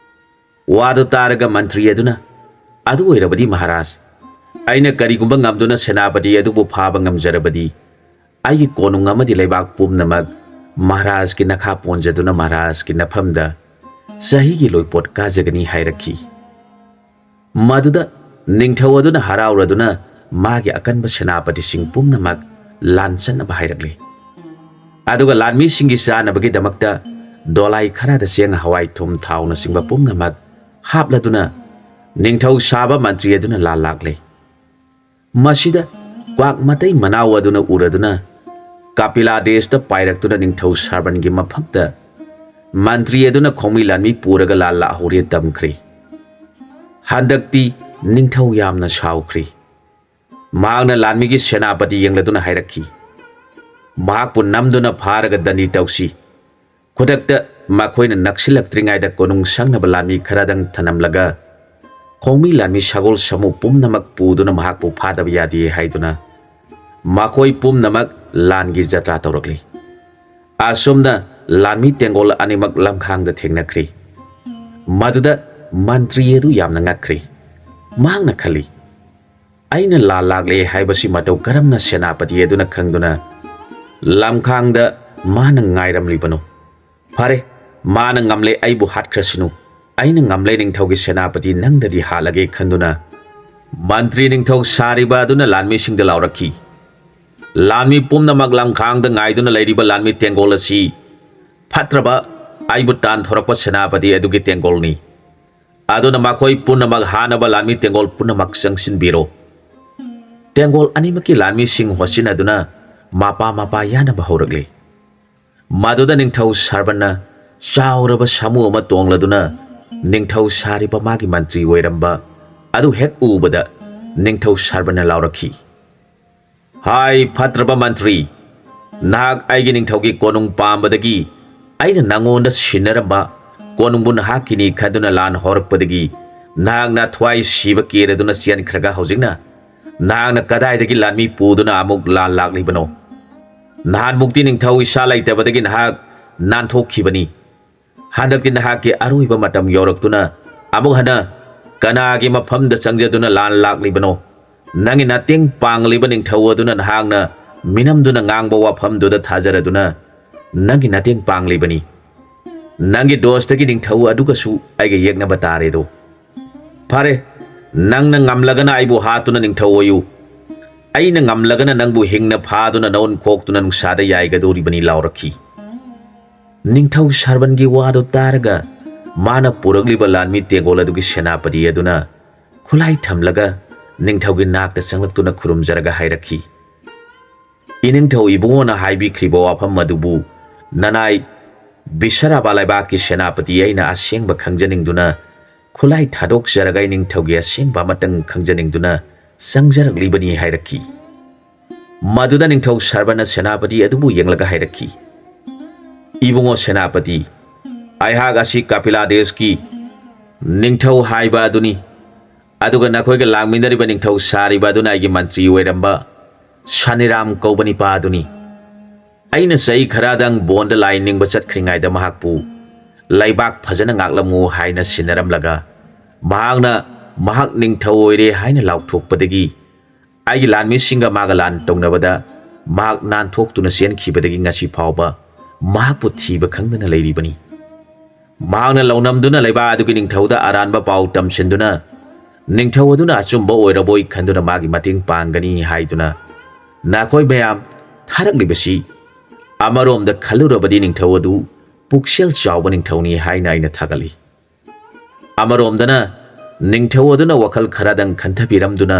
ꯋꯥꯗꯨ ꯇꯥꯔꯒ ꯃꯟꯇ꯭ꯔꯤ ꯑꯗꯨꯅ, "ꯑꯗꯨ ꯑꯣꯏꯔꯕꯗꯤ ꯃꯍꯥꯔꯥꯖ, ꯑꯩꯅ ꯀꯔꯤꯒꯨꯝꯕ ꯉꯝꯗꯨꯅ ꯁꯦꯅꯥꯄꯇꯤ ꯑꯗꯨꯕꯨ ꯐꯥꯕ ꯉꯝꯖꯔꯕꯗꯤ, ꯑꯩꯒꯤ ꯀꯣꯅꯨꯡ ꯑꯃꯗꯤ ꯂꯩꯕꯥꯛ ꯄꯨꯝꯅꯃꯛ ꯃꯍꯥꯔꯥꯖꯀꯤ ꯅꯈꯥ ꯄꯣꯟꯖꯗꯨꯅ ꯃꯍꯥꯔꯥꯖꯀꯤ ꯅꯐꯝꯗ ꯆꯍꯤꯒꯤ ꯂꯣꯏꯄꯣꯠ ꯀꯥꯖꯒꯅꯤ" ꯍꯥꯏꯔꯛꯈꯤ꯫ ꯃꯗꯨꯗ ꯅꯤꯡꯊꯧ ꯑꯗꯨꯅ ꯍꯔꯥꯎꯔꯗꯨꯅ ꯃꯥꯒꯤ ꯑꯀꯟꯕ ꯁꯦꯅꯥꯄꯇꯤꯁꯤꯡ ꯄꯨꯝꯅꯃꯛ ꯂꯥꯟ ꯆꯠꯅꯕ ꯍꯥꯏꯔꯛꯂꯤ꯫ ꯑꯗꯨꯒ ꯂꯥꯟꯃꯤꯁꯤꯡꯒꯤ ꯆꯥꯅꯕꯒꯤꯗꯃꯛꯇ ꯗꯣꯂꯥꯏ ꯈꯔꯗ ꯆꯦꯡ, ꯍꯋꯥꯏ, ꯊꯨꯝ, ꯊꯥꯎꯅꯆꯤꯡꯕ ꯄꯨꯝꯅꯃꯛ ꯍꯥꯞꯂꯗꯨꯅ ꯅꯤꯡꯊꯧ ꯁꯥꯕ ꯃꯟꯇ꯭ꯔꯤ ꯑꯗꯨꯅ ꯂꯥꯟ ꯂꯥꯛꯂꯦ꯫ ꯃꯁꯤꯗ ꯀ꯭ꯋꯥꯛ ꯃꯇꯩ ꯃꯅꯥꯎ ꯑꯗꯨꯅ ꯎꯔꯗꯨꯅ ꯀꯥꯄꯤꯂꯥ ꯗꯦꯁꯇ ꯄꯥꯏꯔꯛꯇꯨꯅ ꯅꯤꯡꯊꯧ ꯁꯥꯔꯕꯟꯒꯤ ꯃꯐꯝꯗ ꯃꯟꯇ꯭ꯔꯤ ꯑꯗꯨꯅ ꯈꯣꯡꯃꯤ ꯂꯥꯟꯃꯤ ꯄꯨꯔꯒ ꯂꯥꯟ ꯂꯥꯛꯍꯧꯔꯦ ꯇꯝꯈ꯭ꯔꯦ꯫ ꯍꯟꯗꯛꯇꯤ ꯅꯤꯡꯊꯧ ꯌꯥꯝꯅ ꯁꯥꯎꯈ꯭ꯔꯦ꯫ ꯃꯍꯥꯛꯅ ꯂꯥꯟꯃꯤꯒꯤ ꯁꯦꯅꯥꯄꯇꯤ ꯌꯦꯡꯂꯗꯨꯅ ꯍꯥꯏꯔꯛꯈꯤ, "ꯃꯍꯥꯛꯄꯨ ꯅꯝꯗꯨꯅ ꯐꯥꯔꯒ ꯗꯟꯗꯤ ꯇꯧꯁꯤ꯫ ꯈꯨꯗꯛꯇ ꯃꯈꯣꯏꯅ ꯅꯛꯁꯤꯜꯂꯛꯇ꯭ꯔꯤꯉꯩꯗ ꯀꯣꯅꯨꯡ ꯁꯪꯅꯕ ꯂꯥꯟꯃꯤ ꯈꯔꯗꯪ ꯊꯅꯝꯂꯒ ꯈꯣꯡꯃꯤ ꯂꯥꯟꯃꯤ ꯁꯒꯣꯜ ꯁꯥꯃꯨ ꯄꯨꯝꯅꯃꯛ ꯄꯨꯗꯨꯅ ꯃꯍꯥꯛꯄꯨ ꯐꯥꯗꯕ ꯌꯥꯗꯦ" ꯍꯥꯏꯗꯨꯅ ꯃꯈꯣꯏ ꯄꯨꯝꯅꯃꯛ ꯂꯥꯟꯒꯤ ꯖꯇ꯭ꯔꯥ ꯇꯧꯔꯛꯂꯤ꯫ ꯑꯁꯨꯝꯅ ꯂꯥꯟꯃꯤ ꯇꯦꯡꯒꯣꯜ ꯑꯅꯤꯃꯛ ꯂꯝꯈꯥꯡꯗ ꯊꯦꯡꯅꯈ꯭ꯔꯤ꯫ ꯃꯗꯨꯗ ꯃꯟꯇ꯭ꯔꯤ ꯑꯗꯨ ꯌꯥꯝꯅ ꯉꯛꯈ꯭ꯔꯤ꯫ ꯃꯍꯥꯛꯅ ꯈꯜꯂꯤ, "ꯑꯩꯅ ꯂꯥꯜ ꯂꯥꯛꯂꯦ ꯍꯥꯏꯕꯁꯤ ꯃꯇꯧ ꯀꯔꯝꯅ ꯁꯦꯅꯥꯄꯇꯤ ꯑꯗꯨꯅ ꯈꯪꯗꯨꯅ ꯂꯝꯈꯥꯡꯗ ꯃꯥꯅ ꯉꯥꯏꯔꯝꯂꯤꯕꯅꯣ? ꯐꯔꯦ, ꯃꯥꯅ ꯉꯝꯂꯦ, ꯑꯩꯕꯨ ꯍꯥꯠꯈ꯭ꯔꯁꯅꯨ꯫ ꯑꯩꯅ ꯉꯝꯂꯦ, ꯅꯤꯡꯊꯧꯒꯤ ꯁꯦꯅꯥꯄꯇꯤ ꯅꯪꯗꯗꯤ ꯍꯥꯠꯂꯒꯦ" ꯈꯟꯗꯨꯅ ꯃꯟꯇ꯭ꯔꯤ ꯅꯤꯡꯊꯧ ꯁꯥꯔꯤꯕ ꯑꯗꯨꯅ ꯂꯥꯟꯃꯤꯁꯤꯡꯗ ꯂꯥꯎꯔꯛꯈꯤ, "ꯂꯥꯟꯃꯤ ꯄꯨꯝꯅꯃꯛ ꯂꯝꯈꯥꯡꯗ ꯉꯥꯏꯗꯨꯅ ꯂꯩꯔꯤꯕ ꯂꯥꯟꯃꯤ ꯇꯦꯡꯒꯣꯜ ꯑꯁꯤ ꯐꯠꯇ꯭ꯔꯕ ꯑꯩꯕꯨ ꯇꯥꯟꯊꯣꯔꯛꯄ ꯁꯦꯅꯥꯄꯇꯤ ꯑꯗꯨꯒꯤ ꯇꯦꯡꯒꯣꯜꯅꯤ꯫ ꯑꯗꯨꯅ ꯃꯈꯣꯏ ꯄꯨꯝꯅꯃꯛ ꯍꯥꯠꯅꯕ ꯂꯥꯟꯃꯤ ꯇꯦꯡꯒꯣꯜ ꯄꯨꯝꯅꯃꯛ ꯆꯪꯁꯤꯟꯕꯤꯔꯣ꯫ ꯇꯦꯡꯒꯣꯜ ꯑꯅꯤꯃꯛꯀꯤ ꯂꯥꯟꯃꯤꯁꯤꯡ ꯍꯣꯠꯆꯤꯟꯅꯗꯨꯅ ꯃꯄꯥ ꯃꯄꯥ ꯌꯥꯅꯕ ꯍꯧꯔꯛꯂꯤ꯫ ꯃꯗꯨꯗ ꯅꯤꯡꯊꯧ ꯁꯔꯕꯟꯅ ꯆꯥꯎꯔꯕ ꯁꯥꯃꯨ ꯑꯃ ꯇꯣꯡꯂꯗꯨꯅ ꯅꯤꯡꯊꯧ ꯁꯥꯔꯤꯕ ꯃꯥꯒꯤ ꯃꯟꯇ꯭ꯔꯤ ꯑꯣꯏꯔꯝꯕ ꯑꯗꯨ ꯍꯦꯛ ꯎꯕꯗ ꯅꯤꯡꯊꯧ ꯁꯔꯕꯟꯅ ꯂꯥꯎꯔꯛꯈꯤ, "ꯍꯥꯏ ꯐꯠꯇ꯭ꯔꯕ ꯃꯟꯇ꯭ꯔꯤ, ꯅꯍꯥꯛ ꯑꯩꯒꯤ ꯅꯤꯡꯊꯧꯒꯤ ꯀꯣꯅꯨꯡ ꯄꯥꯝꯕꯗꯒꯤ ꯑꯩꯅ ꯅꯉꯣꯟꯗ ꯁꯤꯟꯅꯔꯝꯕ ꯀꯣꯅꯨꯡꯕꯨ ꯅꯍꯥꯛꯀꯤꯅꯤ ꯈꯟꯗꯨꯅ ꯂꯥꯟ ꯍꯧꯔꯛꯄꯗꯒꯤ ꯅꯍꯥꯛꯅ ꯊ꯭ꯋꯥꯏ ꯁꯤꯕ ꯀꯦꯔꯗꯨꯅ ꯆꯦꯟꯈ꯭ꯔꯒ ꯍꯧꯖꯤꯛꯅ ꯅꯍꯥꯛꯅ ꯀꯗꯥꯏꯗꯒꯤ ꯂꯥꯟꯃꯤ ꯄꯨꯗꯨꯅ ꯑꯃꯨꯛ ꯂꯥꯟ ꯂꯥꯛꯂꯤꯕꯅꯣ? ꯅꯍꯥꯟꯃꯨꯛꯇꯤ ꯅꯤꯡꯊꯧ ꯏꯁꯥ ꯂꯩꯇꯕꯗꯒꯤ ꯅꯍꯥꯛ ꯅꯥꯟꯊꯣꯛꯈꯤꯕꯅꯤ꯫ ꯍꯟꯗꯛꯇꯤ ꯅꯍꯥꯛꯀꯤ ꯑꯔꯣꯏꯕ ꯃꯇꯝ ꯌꯧꯔꯛꯇꯨꯅ ꯑꯃꯨꯛ ꯍꯟꯅ ꯀꯅꯥꯒꯤ ꯃꯐꯝꯗ ꯆꯪꯖꯗꯨꯅ ꯂꯥꯟ ꯂꯥꯛꯂꯤꯕꯅꯣ? ꯅꯪꯒꯤ ꯅꯇꯦꯡ ꯄꯥꯡꯂꯤꯕ ꯅꯤꯡꯊꯧ ꯑꯗꯨꯅ ꯅꯍꯥꯛꯅ ꯃꯤꯅꯝꯗꯨꯅ ꯉꯥꯡꯕ ꯋꯥꯐꯝꯗꯨꯗ ꯊꯥꯖꯔꯗꯨꯅ ꯅꯪꯒꯤ ꯅꯇꯦꯡ ꯄꯥꯡꯂꯤꯕꯅꯤ꯫ ꯅꯪꯒꯤ ꯗꯣꯁꯇꯒꯤ ꯅꯤꯡꯊꯧ ꯑꯗꯨꯒꯁꯨ ꯑꯩꯒ ꯌꯦꯛꯅꯕ ꯇꯥꯔꯦꯗꯣ꯫ ꯐꯔꯦ, ꯅꯪꯅ ꯉꯝꯂꯒꯅ ꯑꯩꯕꯨ ꯍꯥꯠꯇꯨꯅ ꯅꯤꯡꯊꯧ ꯑꯣꯏꯌꯨ꯫ ꯑꯩꯅ ꯉꯝꯂꯒꯅ ꯅꯪꯕꯨ ꯍꯤꯡꯅ ꯐꯥꯗꯨꯅ ꯅꯑꯣꯟ ꯈꯣꯛꯇꯨꯅ ꯅꯨꯡꯁꯥꯗ ꯌꯥꯏꯒꯗꯧꯔꯤꯕꯅꯤ" ꯂꯥꯎꯔꯛꯈꯤ꯫ ꯅꯤꯡꯊꯧ ꯁꯔꯕꯟꯒꯤ ꯋꯥꯗꯨ ꯇꯥꯔꯒ ꯃꯥꯅ ꯄꯨꯔꯛꯂꯤꯕ ꯂꯥꯟꯃꯤ ꯇꯦꯡꯒꯣꯜ ꯑꯗꯨꯒꯤ ꯁꯦꯅꯥꯄꯇꯤ ꯑꯗꯨꯅ ꯈꯨꯠꯂꯥꯏ ꯊꯝꯂꯒ ꯅꯤꯡꯊꯧꯒꯤ ꯅꯥꯛꯇ ꯆꯪꯂꯛꯇꯨꯅ ꯈꯨꯔꯨꯝꯖꯔꯒ ꯍꯥꯏꯔꯛꯈꯤ, "ꯏꯅꯤꯡꯊꯧ ꯏꯕꯨꯡꯉꯣꯅ ꯍꯥꯏꯕꯤꯈ꯭ꯔꯤꯕ ꯋꯥꯐꯝ ꯑꯗꯨꯕꯨ ꯅꯅꯥꯏ ꯕꯤꯁꯔꯥꯕꯥ ꯂꯩꯕꯥꯛꯀꯤ ꯁꯦꯅꯥꯄꯇꯤ ꯑꯩꯅ ꯑꯁꯦꯡꯕ ꯈꯪꯖꯅꯤꯡꯗꯨꯅ ꯈꯨꯠꯂꯥꯏ ꯊꯥꯗꯣꯛꯆꯔꯒ ꯏꯅꯤꯡꯊꯧꯒꯤ ꯑꯁꯦꯡꯕ ꯑꯃꯇꯪ ꯈꯪꯖꯅꯤꯡꯗꯨꯅ ꯆꯪꯖꯔꯛꯂꯤꯕꯅꯤ" ꯍꯥꯏꯔꯛꯈꯤ꯫ ꯃꯗꯨꯗ ꯅꯤꯡꯊꯧ ꯁꯔꯕꯅ ꯁꯦꯅꯥꯄꯇꯤ ꯑꯗꯨꯕꯨ ꯌꯦꯡꯂꯒ ꯍꯥꯏꯔꯛꯈꯤ, "ꯏꯕꯨꯡꯉꯣ ꯁꯦꯅꯥꯄꯇꯤ, ꯑꯩꯍꯥꯛ ꯑꯁꯤ ꯀꯄꯤꯂꯥ ꯗꯦꯁꯀꯤ ꯅꯤꯡꯊꯧ ꯍꯥꯏꯕ ꯑꯗꯨꯅꯤ꯫ ꯑꯗꯨꯒ ꯅꯈꯣꯏꯒ ꯂꯥꯡꯃꯤꯟꯅꯔꯤꯕ ꯅꯤꯡꯊꯧ ꯁꯥꯔꯤꯕ ꯑꯗꯨꯅ ꯑꯩꯒꯤ ꯃꯟꯇ꯭ꯔꯤ ꯑꯣꯏꯔꯝꯕ ꯁꯅꯤꯔꯥꯝ ꯀꯧꯕ ꯅꯤꯄꯥ ꯑꯗꯨꯅꯤ꯫ ꯑꯩꯅ ꯆꯍꯤ ꯈꯔꯗꯪ ꯕꯣꯟꯗ ꯂꯥꯏ ꯅꯤꯡꯕ ꯆꯠꯈ꯭ꯔꯤꯉꯩꯗ ꯃꯍꯥꯛꯄꯨ ꯂꯩꯕꯥꯛ ꯐꯖꯅ ꯉꯥꯛꯂꯝꯃꯨ ꯍꯥꯏꯅ ꯁꯤꯟꯅꯔꯝꯂꯒ ꯃꯍꯥꯛꯅ ꯃꯍꯥꯛ ꯅꯤꯡꯊꯧ ꯑꯣꯏꯔꯦ ꯍꯥꯏꯅ ꯂꯥꯎꯊꯣꯛꯄꯗꯒꯤ ꯑꯩꯒꯤ ꯂꯥꯟꯃꯤꯁꯤꯡꯒ ꯃꯥꯒ ꯂꯥꯟ ꯇꯧꯅꯕꯗ ꯃꯍꯥꯛ ꯅꯥꯟꯊꯣꯛꯇꯨꯅ ꯆꯦꯟꯈꯤꯕꯗꯒꯤ ꯉꯁꯤ ꯐꯥꯎꯕ ꯃꯍꯥꯛꯄꯨ ꯊꯤꯕ ꯈꯪꯗꯅ ꯂꯩꯔꯤꯕꯅꯤ꯫ ꯃꯍꯥꯛꯅ ꯂꯧꯅꯝꯗꯨꯅ ꯂꯩꯕꯥꯛ ꯑꯗꯨꯒꯤ ꯅꯤꯡꯊꯧꯗ ꯑꯔꯥꯟꯕ ꯄꯥꯎ ꯇꯝꯁꯤꯟꯗꯨꯅ ꯅꯤꯡꯊꯧ ꯑꯗꯨꯅ ꯑꯆꯨꯝꯕ ꯑꯣꯏꯔꯕꯣꯏ ꯈꯟꯗꯨꯅ ꯃꯥꯒꯤ ꯃꯇꯦꯡ ꯄꯥꯡꯒꯅꯤ ꯍꯥꯏꯗꯨꯅ ꯅꯈꯣꯏ ꯃꯌꯥꯝ ꯊꯥꯔꯛꯂꯤꯕꯁꯤ ꯑꯃꯔꯣꯝꯗ ꯈꯜꯂꯨꯔꯕꯗꯤ ꯅꯤꯡꯊꯧ ꯑꯗꯨ ꯄꯨꯛꯆꯦꯜ ꯆꯥꯎꯕ ꯅꯤꯡꯊꯧꯅꯤ ꯍꯥꯏꯅ ꯑꯩꯅ ꯊꯥꯒꯠꯂꯤ꯫ ꯑꯃꯔꯣꯝꯗꯅ ꯅꯤꯡꯊꯧ ꯑꯗꯨꯅ ꯋꯥꯈꯜ ꯈꯔꯗꯪ ꯈꯟꯊꯕꯤꯔꯝꯗꯨꯅ,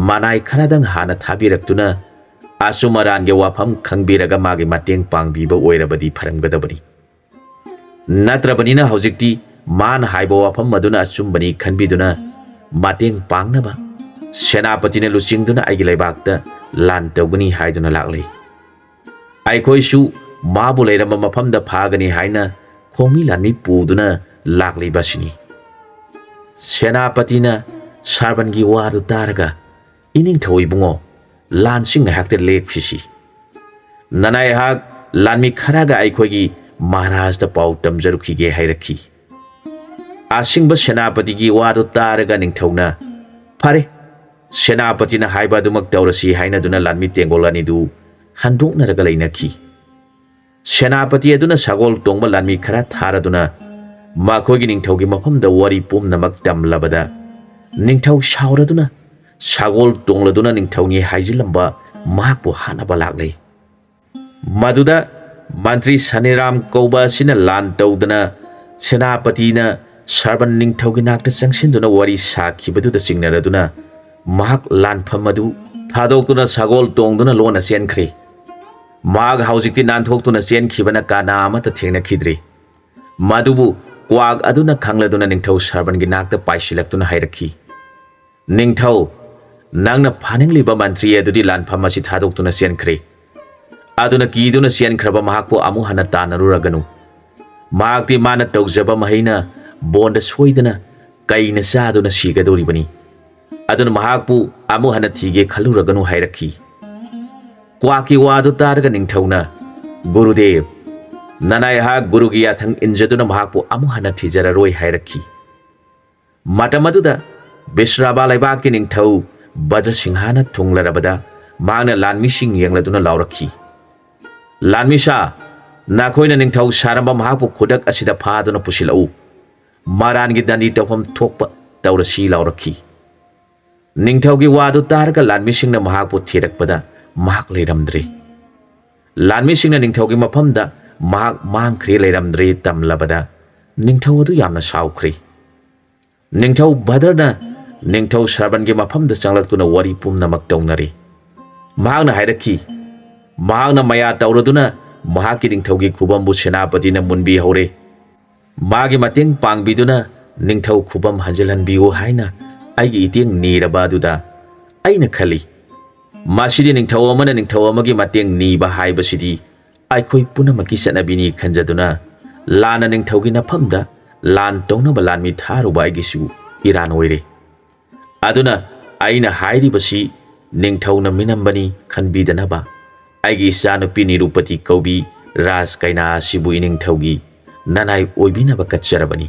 ꯃꯅꯥꯏ ꯈꯔꯗꯪ ꯍꯥꯟꯅ ꯊꯥꯕꯤꯔꯛꯇꯨꯅ, ꯑꯆꯨꯝ ꯑꯔꯥꯟꯒꯤ ꯋꯥꯐꯝ ꯈꯪꯕꯤꯔꯒ ꯃꯥꯒꯤ ꯃꯇꯦꯡ ꯄꯥꯡꯕꯤꯕ ꯑꯣꯏꯔꯕꯗꯤ ꯐꯔꯝꯒꯗꯕꯅꯤ꯫ ꯅꯠꯇ꯭ꯔꯕꯅꯤꯅ ꯍꯧꯖꯤꯛꯇꯤ ꯃꯥꯅ ꯍꯥꯏꯕ ꯋꯥꯐꯝ ꯑꯗꯨꯅ ꯑꯆꯨꯝꯕꯅꯤ ꯈꯟꯕꯤꯗꯨꯅ ꯃꯇꯦꯡ ꯄꯥꯡꯅꯕ ꯁꯦꯅꯥꯄꯇꯤꯅ ꯂꯨꯆꯤꯡꯗꯨꯅ ꯑꯩꯒꯤ ꯂꯩꯕꯥꯛꯇ ꯂꯥꯟ ꯇꯧꯒꯅꯤ ꯍꯥꯏꯗꯨꯅ ꯂꯥꯛꯂꯤ꯫ ꯑꯩꯈꯣꯏꯁꯨ ꯃꯥꯕꯨ ꯂꯩꯔꯝꯕ ꯃꯐꯝꯗ ꯐꯥꯒꯅꯤ ꯍꯥꯏꯅ ꯈꯣꯡꯃꯤ ꯂꯥꯟꯃꯤ ꯄꯨꯗꯨꯅ ꯂꯥꯛꯂꯤꯕ ꯑꯁꯤꯅꯤ꯫ ꯁꯦꯅꯥꯄꯇꯤꯅ ꯁꯥꯔꯕꯟꯒꯤ ꯋꯥꯗꯨ ꯇꯥꯔꯒ, "ꯏꯅꯤꯡꯊꯧ ꯏꯕꯨꯡꯉꯣ, ꯂꯥꯟꯁꯤ ꯉꯥꯏꯍꯥꯛꯇ ꯂꯦꯞꯈꯤꯁꯤ꯫ ꯅꯅꯥꯏꯍꯥꯛ ꯂꯥꯟꯃꯤ ꯈꯔꯒ ꯑꯩꯈꯣꯏꯒꯤ ꯃꯍꯥꯔꯥꯖꯇ ꯄꯥꯎ ꯇꯝꯖꯔꯨꯈꯤꯒꯦ" ꯍꯥꯏꯔꯛꯈꯤ꯫ ꯑꯁꯤꯡꯕ ꯁꯦꯅꯥꯄꯇꯤꯒꯤ ꯋꯥꯗꯨ ꯇꯥꯔꯒ ꯅꯤꯡꯊꯧꯅ, "ꯐꯔꯦ, ꯁꯦꯅꯥꯄꯇꯤꯅ ꯍꯥꯏꯕ ꯑꯗꯨꯃꯛ ꯇꯧꯔꯁꯤ" ꯍꯥꯏꯅꯗꯨꯅ ꯂꯥꯟꯃꯤ ꯇꯦꯡꯒꯣꯜ ꯑꯅꯤꯗꯨ ꯍꯟꯗꯣꯛꯅꯔꯒ ꯂꯩꯅꯈꯤ꯫ ꯁꯦꯅꯥꯄꯇꯤ ꯑꯗꯨꯅ ꯁꯒꯣꯜ ꯇꯣꯡꯕ ꯂꯥꯟꯃꯤ ꯈꯔ ꯊꯥꯔꯗꯨꯅ ꯃꯈꯣꯏꯒꯤ ꯅꯤꯡꯊꯧꯒꯤ ꯃꯐꯝꯗ ꯋꯥꯔꯤ ꯄꯨꯝꯅꯃꯛ ꯇꯝꯂꯕꯗ, ꯅꯤꯡꯊꯧ ꯁꯥꯎꯔꯗꯨꯅ ꯁꯒꯣꯜ ꯇꯣꯡꯂꯗꯨꯅ ꯅꯤꯡꯊꯧꯅꯤ ꯍꯥꯏꯖꯤꯜꯂꯝꯕ ꯃꯍꯥꯛꯄꯨ ꯍꯥꯠꯅꯕ ꯂꯥꯛꯂꯦ꯫ ꯃꯗꯨꯗ ꯃꯟꯇ꯭ꯔꯤ ꯁꯅꯤꯔꯥꯝ ꯀꯧꯕ ꯑꯁꯤꯅ ꯂꯥꯟ ꯇꯧꯗꯅ ꯁꯦꯅꯥꯄꯇꯤꯅ ꯁꯔꯕꯟ ꯅꯤꯡꯊꯧꯒꯤ ꯅꯥꯛꯇ ꯆꯪꯁꯤꯟꯗꯨꯅ ꯋꯥꯔꯤ ꯁꯥꯈꯤꯕꯗꯨꯗ ꯆꯤꯡꯅꯔꯗꯨꯅ ꯃꯍꯥꯛ ꯂꯥꯟꯐꯝ ꯑꯗꯨ ꯊꯥꯗꯣꯛꯇꯨꯅ ꯁꯒꯣꯜ ꯇꯣꯡꯗꯨꯅ ꯂꯣꯟꯅ ꯆꯦꯟꯈ꯭ꯔꯦ꯫ ꯃꯍꯥꯛ ꯍꯧꯖꯤꯛꯇꯤ ꯅꯥꯟꯊꯣꯛꯇꯨꯅ ꯆꯦꯟꯈꯤꯕꯅ ꯀꯅꯥ ꯑꯃꯠꯇ ꯊꯦꯡꯅꯈꯤꯗ꯭ꯔꯦ꯫ ꯃꯗꯨꯕꯨ ꯀ꯭ꯋꯥꯛ ꯑꯗꯨꯅ ꯈꯪꯂꯗꯨꯅ ꯅꯤꯡꯊꯧ ꯁꯔꯕꯟꯒꯤ ꯅꯥꯛꯇ ꯄꯥꯏꯁꯤꯜꯂꯛꯇꯨꯅ ꯍꯥꯏꯔꯛꯈꯤ, "ꯅꯤꯡꯊꯧ, ꯅꯪꯅ ꯐꯥꯅꯤꯡꯂꯤꯕ ꯃꯟꯇ꯭ꯔꯤ ꯑꯗꯨꯗꯤ ꯂꯥꯟꯐꯝ ꯑꯁꯤ ꯊꯥꯗꯣꯛꯇꯨꯅ ꯆꯦꯟꯈ꯭ꯔꯦ꯫ ꯑꯗꯨꯅ ꯀꯤꯗꯨꯅ ꯆꯦꯟꯈ꯭ꯔꯕ ꯃꯍꯥꯛꯄꯨ ꯑꯃꯨꯛ ꯍꯟꯅ ꯇꯥꯟꯅꯔꯨꯔꯒꯅꯨ꯫ ꯃꯍꯥꯛꯇꯤ ꯃꯥꯅ ꯇꯧꯖꯕ ꯃꯍꯩꯅ ꯕꯣꯟꯗ ꯁꯣꯏꯗꯅ ꯀꯩꯅ ꯆꯥꯗꯨꯅ ꯁꯤꯒꯗꯧꯔꯤꯕꯅꯤ꯫ ꯑꯗꯨꯅ ꯃꯍꯥꯛꯄꯨ ꯑꯃꯨꯛ ꯍꯟꯅ ꯊꯤꯒꯦ ꯈꯜꯂꯨꯔꯒꯅꯨ" ꯍꯥꯏꯔꯛꯈꯤ꯫ ꯀ꯭ꯋꯥꯛꯀꯤ ꯋꯥꯗꯨ ꯇꯥꯔꯒ ꯅꯤꯡꯊꯧꯅ, "ꯒꯨꯔꯨꯗꯦꯕ, ꯅꯅꯥꯏꯍꯥꯛ ꯒꯨꯔꯨꯒꯤ ꯌꯥꯊꯪ ꯏꯟꯖꯗꯨꯅ ꯃꯍꯥꯛꯄꯨ ꯑꯃꯨꯛ ꯍꯟꯅ ꯊꯤꯖꯔꯔꯣꯏ" ꯍꯥꯏꯔꯛꯈꯤ꯫ ꯃꯇꯝ ꯑꯗꯨꯗ ꯕꯤꯁ꯭ꯔꯥꯕꯥ ꯂꯩꯕꯥꯛꯀꯤ ꯅꯤꯡꯊꯧ ꯚꯗ꯭ꯔꯁꯤꯡꯍꯥꯅ ꯊꯨꯡꯂꯔꯕꯗ ꯃꯍꯥꯛꯅ ꯂꯥꯟꯃꯤꯁꯤꯡ ꯌꯦꯡꯂꯗꯨꯅ ꯂꯥꯎꯔꯛꯈꯤ, "ꯂꯥꯟꯃꯤꯁꯥ, ꯅꯈꯣꯏꯅ ꯅꯤꯡꯊꯧ ꯁꯥꯔꯝꯕ ꯃꯍꯥꯛꯄꯨ ꯈꯨꯗꯛ ꯑꯁꯤꯗ ꯐꯥꯗꯨꯅ ꯄꯨꯁꯤꯜꯂꯛꯎ꯫ ꯃꯔꯥꯟꯒꯤ ꯗꯟꯗꯤ ꯇꯧꯐꯝ ꯊꯣꯛꯄ ꯇꯧꯔꯁꯤ" ꯂꯥꯎꯔꯛꯈꯤ꯫ ꯅꯤꯡꯊꯧꯒꯤ ꯋꯥꯗꯨ ꯇꯥꯔꯒ ꯂꯥꯟꯃꯤꯁꯤꯡꯅ ꯃꯍꯥꯛꯄꯨ ꯊꯤꯔꯛꯄꯗ ꯃꯍꯥꯛ ꯂꯩꯔꯝꯗ꯭ꯔꯦ꯫ ꯂꯥꯟꯃꯤꯁꯤꯡꯅ ꯅꯤꯡꯊꯧꯒꯤ ꯃꯐꯝꯗ ꯃꯍꯥꯛ ꯃꯥꯡꯈ꯭ꯔꯦ, ꯂꯩꯔꯝꯗ꯭ꯔꯦ ꯇꯝꯂꯕꯗ ꯅꯤꯡꯊꯧ ꯑꯗꯨ ꯌꯥꯝꯅ ꯁꯥꯎꯈ꯭ꯔꯦ꯫ ꯅꯤꯡꯊꯧ ꯕꯗ꯭ꯔꯅ ꯅꯤꯡꯊꯧ ꯁꯔꯕꯟꯒꯤ ꯃꯐꯝꯗ ꯆꯪꯂꯛꯇꯨꯅ ꯋꯥꯔꯤ ꯄꯨꯝꯅꯃꯛ ꯇꯧꯅꯔꯦ꯫ ꯃꯍꯥꯛꯅ ꯍꯥꯏꯔꯛꯈꯤ, ꯃꯍꯥꯛꯅ ꯃꯌꯥ ꯇꯧꯔꯗꯨꯅ ꯃꯍꯥꯛꯀꯤ ꯅꯤꯡꯊꯧꯒꯤ ꯈꯨꯕꯝꯕꯨ ꯁꯦꯅꯥꯄꯇꯤꯅ ꯃꯨꯟꯕꯤꯍꯧꯔꯦ꯫ ꯃꯥꯒꯤ ꯃꯇꯦꯡ ꯄꯥꯡꯕꯤꯗꯨꯅ ꯅꯤꯡꯊꯧ ꯈꯨꯕꯝ ꯍꯟꯖꯤꯜꯍꯟꯕꯤꯌꯨ ꯍꯥꯏꯅ ꯑꯩꯒꯤ ꯏꯇꯦꯡ ꯅꯤꯔꯕ ꯑꯗꯨꯗ ꯑꯩꯅ ꯈꯜꯂꯤ, ꯃꯁꯤꯗꯤ ꯅꯤꯡꯊꯧ ꯑꯃꯅ ꯅꯤꯡꯊꯧ ꯑꯃꯒꯤ ꯃꯇꯦꯡ ꯅꯤꯕ ꯍꯥꯏꯕꯁꯤꯗꯤ ꯑꯩꯈꯣꯏ ꯄꯨꯝꯅꯃꯛꯀꯤ ꯆꯠꯅꯕꯤꯅꯤ ꯈꯟꯖꯗꯨꯅ ꯂꯥꯟꯅ ꯅꯤꯡꯊꯧꯒꯤ ꯅꯐꯝꯗ ꯂꯥꯟ ꯇꯧꯅꯕ ꯂꯥꯟꯃꯤ ꯊꯥꯔꯨꯕ ꯑꯩꯒꯤꯁꯨ ꯏꯔꯥꯟ ꯑꯣꯏꯔꯦ꯫ ꯑꯗꯨꯅ ꯑꯩꯅ ꯍꯥꯏꯔꯤꯕꯁꯤ ꯅꯤꯡꯊꯧꯅ ꯃꯤꯅꯝꯕꯅꯤ ꯈꯟꯕꯤꯗꯅꯕ ꯑꯩꯒꯤ ꯏꯆꯥꯅꯨꯄꯤ ꯅꯤꯔꯨꯄꯇꯤ ꯀꯧꯕꯤ ꯔꯥꯖ ꯀꯩꯅꯥ ꯑꯁꯤꯕꯨ ꯏꯅꯤꯡꯊꯧꯒꯤ ꯅꯅꯥꯏ ꯑꯣꯏꯕꯤꯅꯕ ꯀꯠꯆꯔꯕꯅꯤ꯫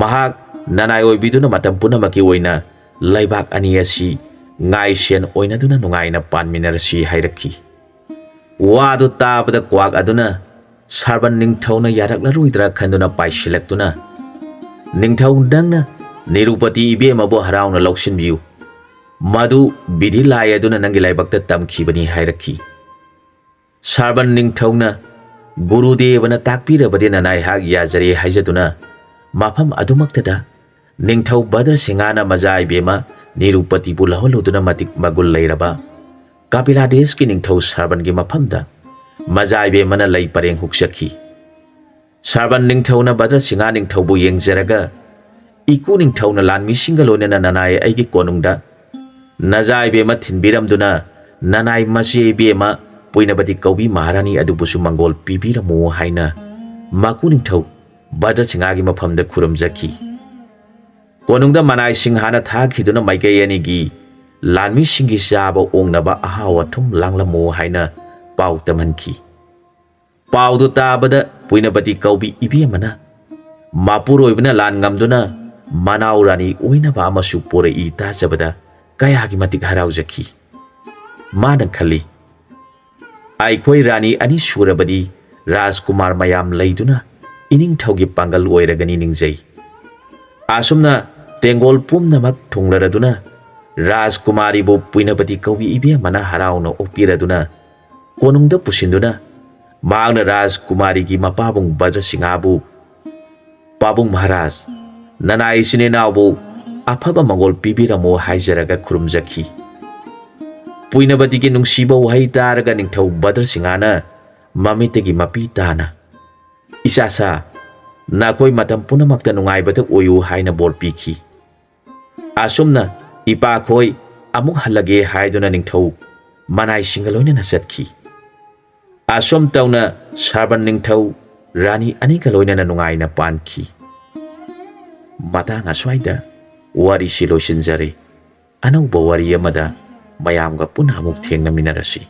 ꯃꯍꯥꯛ ꯅꯅꯥꯏ ꯑꯣꯏꯕꯤꯗꯨꯅ ꯃꯇꯝ ꯄꯨꯝꯅꯃꯛꯀꯤ ꯑꯣꯏꯅ ꯂꯩꯕꯥꯛ ꯑꯅꯤ ꯑꯁꯤ ꯉꯥꯏꯁꯦꯟ ꯑꯣꯏꯅꯗꯨꯅ ꯅꯨꯡꯉꯥꯏꯅ ꯄꯥꯟꯃꯤꯟꯅꯔꯁꯤ ꯍꯥꯏꯔꯛꯈꯤ꯫ ꯋꯥꯗꯨ ꯇꯥꯕꯗ ꯀ꯭ꯋꯥꯛ ꯑꯗꯨꯅ ꯁꯥꯔꯕꯟ ꯅꯤꯡꯊꯧꯅ ꯌꯥꯔꯛꯂꯔꯣꯏꯗ꯭ꯔꯥ ꯈꯟꯗꯨꯅ ꯄꯥꯏꯁꯤꯜꯂꯛꯇꯨꯅ, "ꯅꯤꯡꯊꯧ, ꯅꯪꯅ ꯅꯤꯔꯨꯄꯇꯤ ꯏꯕꯦꯝꯃꯕꯨ ꯍꯔꯥꯎꯅ ꯂꯧꯁꯤꯟꯕꯤꯌꯨ꯫ ꯃꯗꯨ ꯕꯤꯙꯤ ꯂꯥꯏ ꯑꯗꯨꯅ ꯅꯪꯒꯤ ꯂꯥꯏꯕꯛꯇ ꯇꯝꯈꯤꯕꯅꯤ" ꯍꯥꯏꯔꯛꯈꯤ꯫ ꯁꯥꯔꯕꯟ ꯅꯤꯡꯊꯧꯅ ꯒꯨꯔꯨꯗꯦꯕꯅ ꯇꯥꯛꯄꯤꯔꯕꯗꯤ ꯅꯅꯥꯏꯍꯥꯛ ꯌꯥꯖꯔꯦ ꯍꯥꯏꯖꯗꯨꯅ ꯃꯐꯝ ꯑꯗꯨꯃꯛꯇꯗ ꯅꯤꯡꯊꯧ ꯕꯗ꯭ꯔꯁꯤꯡꯍꯥꯅ ꯃꯖꯥ ꯏꯕꯦꯝꯃ ꯅꯤꯔꯨꯄꯇꯤꯕꯨ ꯂꯧꯍꯜꯂꯨꯗꯨꯅ ꯃꯇꯤꯛ ꯃꯒꯨꯟ ꯂꯩꯔꯕ ꯀꯥꯄꯤꯂꯥꯗꯦꯁꯀꯤ ꯅꯤꯡꯊꯧ ꯁꯥꯔꯕꯟꯒꯤ ꯃꯐꯝꯗ ꯃꯖꯥ ꯏꯕꯦꯝꯃꯅ ꯂꯩ ꯄꯔꯦꯡ ꯍꯨꯛꯆꯈꯤ꯫ ꯁꯥꯔꯕꯟ ꯅꯤꯡꯊꯧꯅ ꯕꯗ꯭ꯔꯁꯤꯡꯍꯥ ꯅꯤꯡꯊꯧꯕꯨ ꯌꯦꯡꯖꯔꯒ, "ꯏꯀꯨ ꯅꯤꯡꯊꯧꯅ ꯂꯥꯟꯃꯤꯁꯤꯡꯒ ꯂꯣꯏꯅꯅ ꯅꯅꯥꯏ ꯑꯩꯒꯤ ꯀꯣꯅꯨꯡꯗ ꯅꯖꯥ ꯏꯕꯦꯝꯃ ꯊꯤꯟꯕꯤꯔꯝꯗꯨꯅ ꯅꯅꯥꯏ ꯃꯆꯦ ꯏꯕꯦꯝꯃ ꯄꯨꯏꯅꯕꯇꯤ ꯀꯧꯕꯤ ꯃꯍꯥꯔꯥꯅꯤ ꯑꯗꯨꯕꯨꯁꯨ ꯃꯪꯒꯣꯜ ꯄꯤꯕꯤꯔꯝꯃꯨ" ꯍꯥꯏꯅ ꯃꯀꯨ ꯅꯤꯡꯊꯧ ꯕꯗ꯭ꯔꯁꯤꯡꯍꯥꯒꯤ ꯃꯐꯝꯗ ꯈꯨꯔꯨꯝꯖꯈꯤ꯫ ꯀꯣꯅꯨꯡꯗ ꯃꯅꯥꯏꯁꯤꯡ ꯍꯥꯟꯅ ꯊꯥꯈꯤꯗꯨꯅ ꯃꯥꯏꯀꯩ ꯑꯅꯤꯒꯤ ꯂꯥꯟꯃꯤꯁꯤꯡꯒꯤ ꯆꯥꯕ ꯑꯣꯡꯅꯕ ꯑꯍꯥꯎ ꯑꯊꯨꯝ ꯂꯥꯡꯂꯝꯃꯨ ꯍꯥꯏꯅ ꯄꯥꯎ ꯇꯝꯍꯟꯈꯤ꯫ ꯄꯥꯎꯗꯨ ꯇꯥꯕꯗ ꯄꯨꯏꯅꯕꯇꯤ ꯀꯧꯕꯤ ꯏꯕꯦꯝꯃꯅ ꯃꯄꯨꯔꯣꯏꯕꯅ ꯂꯥꯟ ꯉꯝꯗꯨꯅ ꯃꯅꯥꯎ ꯔꯥꯅꯤ ꯑꯣꯏꯅꯕ ꯑꯃꯁꯨ ꯄꯣꯔꯛꯏ ꯇꯥꯖꯕꯗ ꯀꯌꯥꯒꯤ ꯃꯇꯤꯛ ꯍꯔꯥꯎꯖꯈꯤ꯫ ꯃꯥꯅ ꯈꯜꯂꯤ, "ꯑꯩꯈꯣꯏ ꯔꯥꯅꯤ ꯑꯅꯤ ꯁꯨꯔꯕꯗꯤ ꯔꯥꯖꯀꯨꯃꯥꯔ ꯃꯌꯥꯝ ꯂꯩꯗꯨꯅ ꯏꯅꯤꯡꯊꯧꯒꯤ ꯄꯥꯡꯒꯜ ꯑꯣꯏꯔꯒꯅꯤ ꯅꯤꯡꯖꯩ꯫ ꯑꯁꯨꯝꯅ ꯇꯦꯡꯒꯣꯜ ꯄꯨꯝꯅꯃꯛ ꯊꯨꯡꯂꯔꯗꯨꯅ ꯔꯥꯖꯀꯨꯃꯥꯔꯤꯕꯨ ꯄꯨꯏꯅꯕꯇꯤ ꯀꯧꯕꯤ ꯏꯕꯦꯝꯃꯅ ꯍꯔꯥꯎꯅ ꯑꯣꯛꯄꯤꯔꯗꯨꯅ ꯀꯣꯅꯨꯡꯗ ꯄꯨꯁꯤꯟꯗꯨꯅ ꯃꯍꯥꯛꯅ ꯔꯥꯖꯀꯨꯃꯥꯔꯤꯒꯤ ꯃꯄꯥꯕꯨꯡ ꯕꯗ꯭ꯔꯁꯤꯡꯍꯕꯨ, "ꯄꯥꯕꯨꯡ ꯃꯍꯥꯔꯥꯖ, ꯅꯅꯥꯏ ꯏꯆꯤꯟ ꯏꯅꯥꯎꯕꯨ ꯑꯐꯕ ꯃꯪꯒꯣꯜ ꯄꯤꯕꯤꯔꯝꯃꯨ" ꯍꯥꯏꯖꯔꯒ ꯈꯨꯔꯨꯝꯖꯈꯤ꯫ ꯄꯨꯏꯅꯕꯇꯤꯒꯤ ꯅꯨꯡꯁꯤꯕ ꯋꯥꯍꯩ ꯇꯥꯔꯒ ꯅꯤꯡꯊꯧ ꯕꯗ꯭ꯔꯁꯤꯡꯍꯅ ꯃꯃꯤꯠꯇꯒꯤ ꯃꯄꯤ ꯇꯥꯅ, "ꯏꯆꯥꯁꯥ, ꯅꯈꯣꯏ ꯃꯇꯝ ꯄꯨꯝꯅꯃꯛꯇ ꯅꯨꯡꯉꯥꯏꯕꯗ ꯑꯣꯏꯌꯨ" ꯍꯥꯏꯅ ꯕꯣꯔ ꯄꯤꯈꯤ꯫ ꯑꯁꯨꯝꯅ ꯏꯄꯥꯈꯣꯏ ꯑꯃꯨꯛ ꯍꯜꯂꯒꯦ ꯍꯥꯏꯗꯨꯅ ꯅꯤꯡꯊꯧ ꯃꯅꯥꯏꯁꯤꯡꯒ ꯂꯣꯏꯅꯅ ꯆꯠꯈꯤ꯫ ꯑꯁꯨꯝ ꯇꯧꯅ ꯁꯥꯔꯕꯟ ꯅꯤꯡꯊꯧ ꯔꯥꯅꯤ ꯑꯅꯤꯒ ꯂꯣꯏꯅꯅ ꯅꯨꯡꯉꯥꯏꯅ ꯄꯥꯟꯈꯤ꯫ ꯃꯇꯥꯡ ꯑꯁ꯭ꯋꯥꯏꯗ ꯋꯥꯔꯤꯁꯤ ꯂꯣꯏꯁꯤꯟꯖꯔꯦ꯫ ꯑꯅꯧꯕ ꯋꯥꯔꯤ ꯑꯃꯗ ꯃꯌꯥꯝꯒ ꯄꯨꯟꯅ ꯑꯃꯨꯛ ꯊꯦꯡꯅꯃꯤꯟꯅꯔꯁꯤ꯫